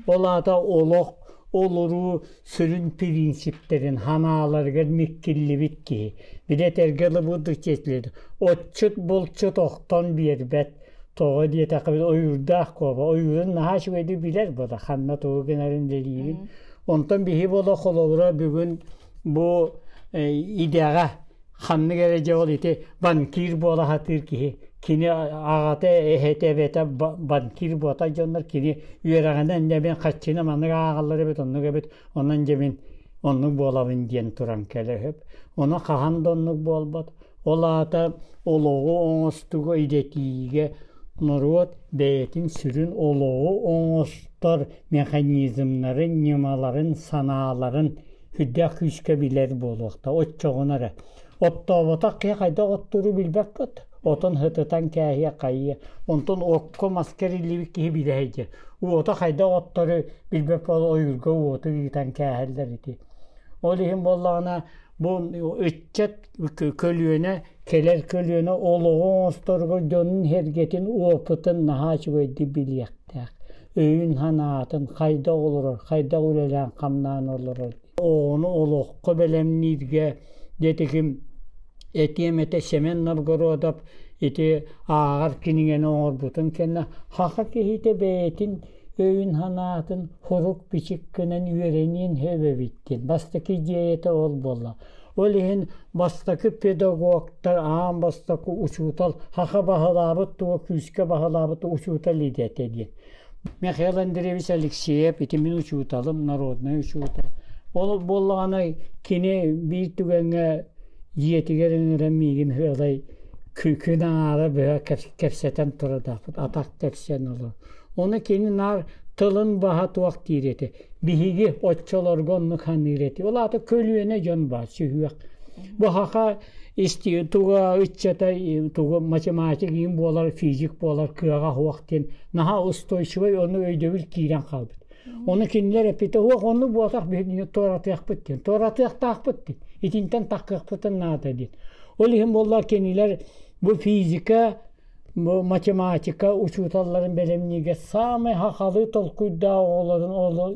Ол аата олох олоруу сүрүн принциптэрин ханааларыгар миккиллибит киһи. Били этэргэ дылы отчут булчут охтон биэрбэт. Тоҕо диэтэххэ ойуурдаах куоба ойуурун наһаа үчүгэйдик билэр буола ханна тугу гынарын билиирин. Онтон биһи буола холобура бүгүн бу идэҕэ ханнык эрэ дьэ ол ити банкир буола сатыыр киһи кини аҕата эһэтэ эбэтэ банкир буота дьоннор кини үөрэҕинэн дьэ мин хаччыны маннык ааҕаллар эбит оннук эбит онон дьэ мин оннук буолабын диэн туран кэлэ үһү. Ону хаһан да оннук буолбат. Ол аата олоҕу оҥостууга идэтийиигэ норуот бэйэтин сүрүн олоҕу оҥостор механизмнарын, ньымаларын, санааларын сүрдээх күүскэ билэр буолуохтаах. Оччоҕуна эрэ. Оттооботох киһи хайдах оттууру билбэппит. Отон сытытан кээһиэ хайыа. Онтон окко маска эриллибит киһи билэ сылдьар. Уоту хайдах оттору билбэт буола ойуурга уоту ыытан кээһэллэр ити. Ол иһин буоллаҕына бу ыччат көлүөнэ кэлэр көлүөнэ олоҕу оҥосторго дьонун-сэргэтин опытын наһаа үчүгэйдик билиэхтээх. Өйүн-санаатын хайдах олорор, хайдах үлэлээн-хамнаан олорор. Оҕону олоххо бэлэмнииргэ дьэтигим этиэм этэ Семен Новгородов ити ааҕар кинигэни оҥорбутун кэннэ саха киһитэ бэйэтин өйүн санаатын хорук бичик гынан үөрэниэн сөп эбит диэн. Бастакы идиэйэтэ ол буолла. Ол иһин бастакы педагогтар, аан бастакы учуутал, саха баһылаабыт туга күүскэ баһылаабыт учуутал идэтэ диэн. Михаил Андреевич Алексеев ити мин учууталым, народнай учуутал. Ол буоллаҕына кини биир түгэҥҥэ дьиэтигэр ыҥыран миигин ыалай күн аҥаара быһа кэпсэтэн турардаахпыт, атах тэпсэн олорон. Ону кини наар тылын баһа туох диир этэ. Биһиги оччолорго оннук саныыр этэ. Ол аата көлүөнэ дьон баар, сүһүөх. Бу саха исти туга ыччата тугу математик иин буолар, физик буолар кыаҕа суох диэн наһаа устойчивай ону өйдөбүл киирэн хаалбыт. Ону кинилэр эппитэ уох оннук буолтах биһигини туоратыахпыт диэн, туоратыахтаахпыт диэн, итинтэн таххыахпытын наада диэн. Ол иһин буолла кинилэр бу физика Бу математика учууталларын бэлэмнииргэ саамай сахалыы толкуйдаах оҕолорун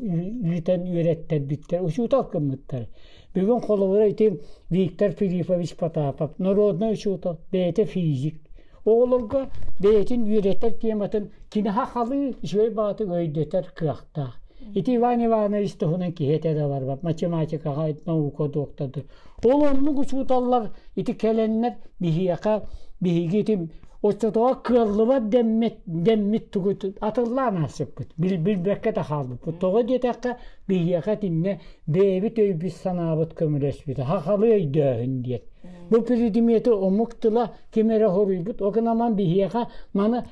ыытан үөрэттэрбиттэр, учуутал гыммыттар. Бүгүн холобура ити Виктор Филиппович Потапов, народнай учуутал, бэйэтэ физик. Оҕолорго бэйэтин үөрэтэр тематын кини сахалыы үчүгэй баҕатык өйдөтөр кыахтаах. Ити Иван Иванович туһунан киһи этэ да барбат, математикаҕа наука доктордар. Ол оннук учууталлар ити кэлэннэр биһиэхэ биһиги ити оччотугар кыаллыбат дэммит дэммит тугу атыллаан аасыппыт билбэккэ да хаалбыппыт. Тоҕо диэтэххэ биһиэхэ итиннэ бэйэбит өйбүт санаабыт көмөлөспүтэ сахалыы өйдөөһүн диэн. Бу предмети омук тыла ким эрэ хоруйбут ол гынан биһиэхэ маны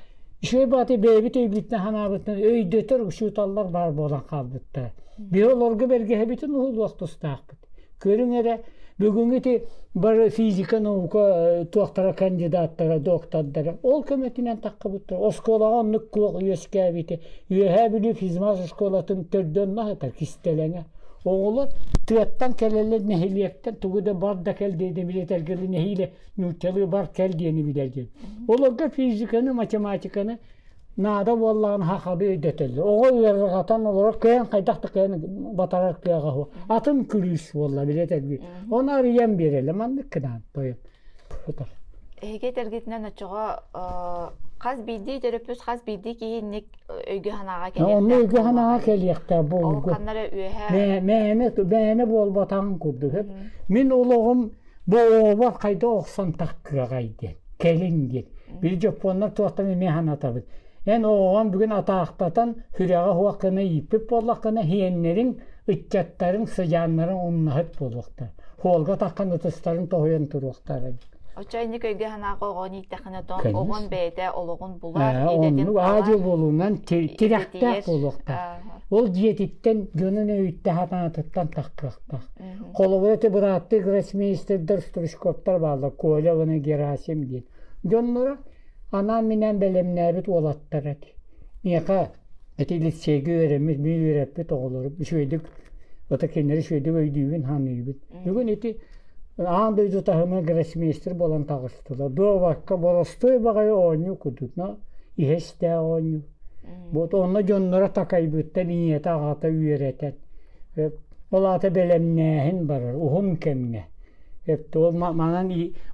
үчүгэй баҕайы бэйэбит өйбүтүнэн санаабытынан өйдөтөр учууталлар баар буолан хаалбыттара. Биһи олорго бэргэһэбитин уһулуох тустаахпыт. Көрүҥ эрэ, бүгүҥҥү ити бары физика, наука туохтара кандидаттара, доктордара ол көмөтүнэн таххыбыттар. Оскуолаҕа оннук куох үөскээбитэ. Үөһээ Бүлүү физмаш оскуолатын төрдөн аһатар кистэлэҥэ. Оҕолор тыаттан кэлэллэр нэһилиэктэн тугу да бар да кэл диэни билэтэргэ нэһиилэ нууччалыы бар кэл диэни билэр диэн. Олорго физиканы, математиканы наада буоллаҕына сахалыы өйдөтөллөр. Оҕо ыарырҕатан олорор кыайан хайдах да кыайан батарар кыаҕа суох. Атын күлүүс буолла билэтэргии. Ону арыйан биэрэллэр. Маннык гынан тойон. Эһиги этэргитинэн оччоҕо хас биирдии төрөппүт хас биирдии киһи инник өйгө санааҕа кэлиэхтээх. Онно өйгө санааҕа кэлиэхтээх буолгу. Ол ханна эрэ үөһэ мээнэ мээнэ буолбатаҕын курдук. Мин олоҕум Бу оҕобор хайда охсон тахкыаҕай диэн, кэлин диэн. Били дьоппуоннар туохтан эмиэ санатабыт. Эн оҕоҕун бүгүн атаахтатан, сүрэҕэ суох гына ииппит буоллаххына, сиэннэриҥ, ыччаттарыҥ, сыдьааннарыҥ умнаһыт буолуохтара. Суолга таххан ытыстарын тоһуйан туруохтара. Оччо инник өйгө санааҕа оҕону ииттэххинэ тоҥ оҕон бэйэтэ олоҕун булар, идэтин Оннук аа-дьыл буолуунан тирэхтээх буолуохтаах. Ол дьиэтиттэн дьонун өйүттэ сатаатыттан таххыахтаах. Холобура ити бырааттыы гроссмейстердэр Стручковтар бааллар, Коля уонна Герасим диэн. Дьонноро анаан-минээн бэлэмнээбит уолаттар эти. Миэхэ ити лицейгэ үөрэммит, мин үөрэппит оҕолорум үчүгэйдик ото кинилэри үчүгэйдик өйдүүбүн, саныыбын. Бүгүн ити аан дойду таһыма гроссмейстер буолан таҕыстылар. Дуобакка боростуой баҕайы оонньуу курдук, но иһэ-истээх оонньуу. Вот онно дьонноро такайбыттан ийэтэ аҕата үөрэтэн Ол аата бэлэмнээһин барар уһун кэмҥэ. Ол манан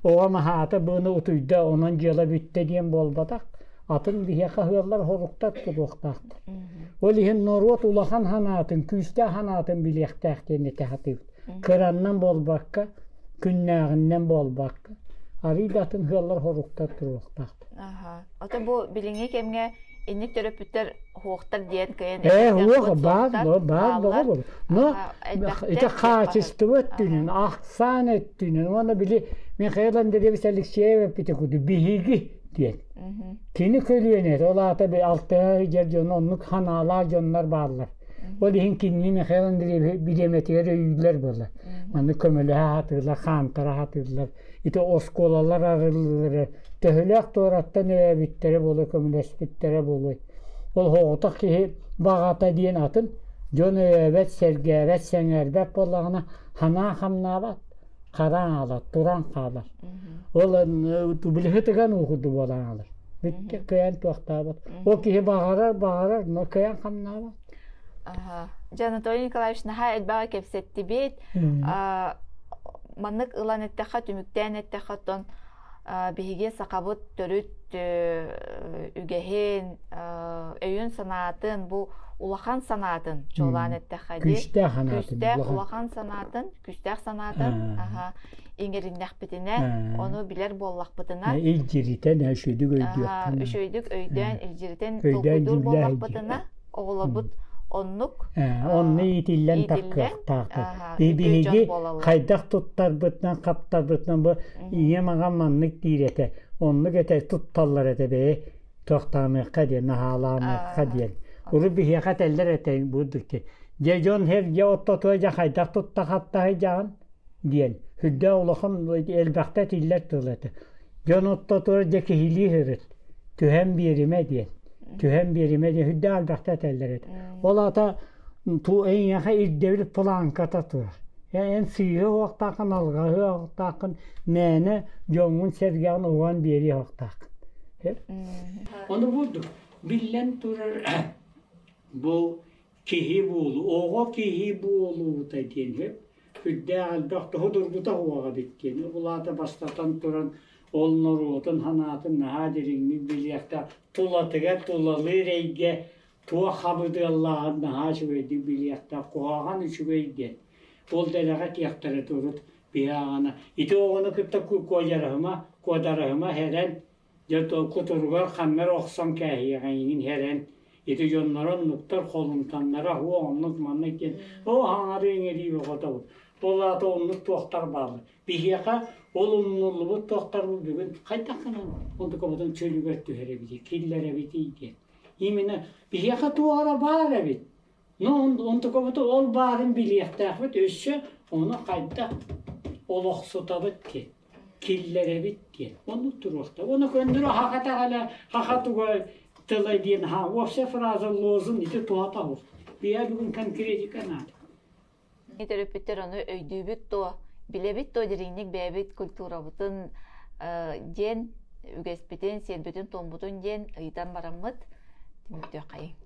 оҕом аһаата быаны утуйда, онон дьыала бүттэ диэн буолбатах. Атын биһиэхэ ыаллар хоруктар туруохтаахтар. Ол иһин норуот улахан санаатын, күүстээх санаатын билиэхтээх диэн этэ сатыыбыт. Кыраннан буолбакка, күннээҕинэн буолбакка, арыый да атын ыаллар хоруктар туруохтаахтар. Ото бу билиҥҥи кэмҥэ инник төрөппүттэр хуохтар диэн кыайан Э, баар, баар бөҕө буолар. Но ити хаачыстыба өттүнэн, ахсаан өттүнэн уонна били Михаил Андреевич Алексеев эппитэ курдук биһиги диэн. Кини көлүөнэ, ол аата алтыһа сылдьар дьон оннук ханаалаах дьоннор бааллар. Ол иһин кинини Михаил Андреевич бириэмэтигэр өйүүллэр буолар. Маннык көмөлөһө сатыыллар, хаамтара сатыыллар. Ити оскуолалар арыллыылара төһөлөөх туораттан өйөөбүттэрэ буолуой, көмөлөспүттэрэ буолуой. Ол соҕотох киһи баҕата диэн атын, дьон өйөөбөт, сэргээбэт, сэҥээрбэт буоллаҕына санаа хамнаабат, хараан хаалар, туран хаалар. Ол билиһи тыган уу курдук буолан хаалар. Бүттэ кыайан туохтаабат. Ол киһи баҕарар, баҕарар, но кыайан хамнаабат. Дьэ, Анатолий Николаевич наһаа элбэҕи кэпсэттибит. Маннык ылан эттэххэ, түмүктээн эттэххэ, оттон Биһиги сахабыт төрүт үгэһин, өйүн-санаатын, бу улахан санаатын чуолаан эттэххэ дии. Күүстээх санаатын. Күүстээх улахан санаатын, күүстээх санаатын иҥэриннэхпитинэ, ону билэр буоллахпытына, Илдьиритэн, үчүгэйдик өйдүөххэ. Үчүгэйдик өйдөөн, илдьиритэн толкуйдуур буоллахпытына, оҕолорбут оннук Онно иитиллэн таххыахтаахтар. Биһиги хайдах туттарбытынан, хаптарбытынан бу ийэм аҕам маннык диир этэ, оннук этэ тутталлар этэ бэйэ туохтаамыахха диэн, наһаалаамыахха диэн. Урут биһиэхэ этэллэр этэ бурдук дьэ дьон һэр дьэ оттотуо дьэ хайдах тутта хаптаһый дьаҕын диэн сүрдээх улахан элбэхтэ этиллэр тыл этэ. Дьон оттотуор дьэ киһилии сырыт, түһэн биэримэ диэн. Түһэн биэримэ диэн сүрдээх элбэхтэ этэллэр этэ. Ол аата ту эйиэхэ ирдэбил планката турар. Эн сыыһа уохтааххын, алҕаһы уохтааххын, мээнэ дьоҥҥун-сэргэҕин уган биэриэ уохтааххын. Ону бурдук биллэн турар бу киһи буолуу, оҕо киһи буолуута диэн сөп. Сүрдээх элбэх тоһу дургута уоҕа эбит диэн. Ол аата бастатан туран ол норуотун санаатын наһаа дириҥник билиэхтээх, тулатыгар тулалыыр эйгэ туох хабыдыаллааҕын наһаа үчүгэйдик билиэхтээх, куһаҕан үчүгэй диэн. Ол дэлэҕэ этиэхтэрэ турут биһи аҕана. Ити оҕону кытта куодьарыһыма, куодарыһыма һэрэн Дьэ кутуругар ханна эрэ охсон кээһиэҕэ эйигин һэрэн ити дьонноро оннуктар холумтаннара уо оннук маннык диэн оо хаҥарыы иҥэрии бөҕөтө ол аата оннук туохтар бааллар биһиэхэ ол умнуллубут туохтарбыт бүгүн хайдах гынан онтукабытын чөлүгэр түһэрэбитий киллэрэбитий диэн именно биһиэхэ туох эрэ баар эбит но онтукабыты ол баарын билиэхтээхпит өссө ону хайдах олохсутабыт диэн киллэрэбит диэн оннук туруохта уонна көннөрү хаха таҕала хаха туга тыла диэн ха общая фраза лозунг ити туһата суох биһиэхэ бүгүн конкретика наада. Төрөппүттэр ону өйдүүбүт дуо, билэбит дуо дириҥник бэйэбит культурабытын диэн үгэспитин, сиэрбитин-туоммутун диэн ыйытан бараммыт түмүктүөххэйиҥ.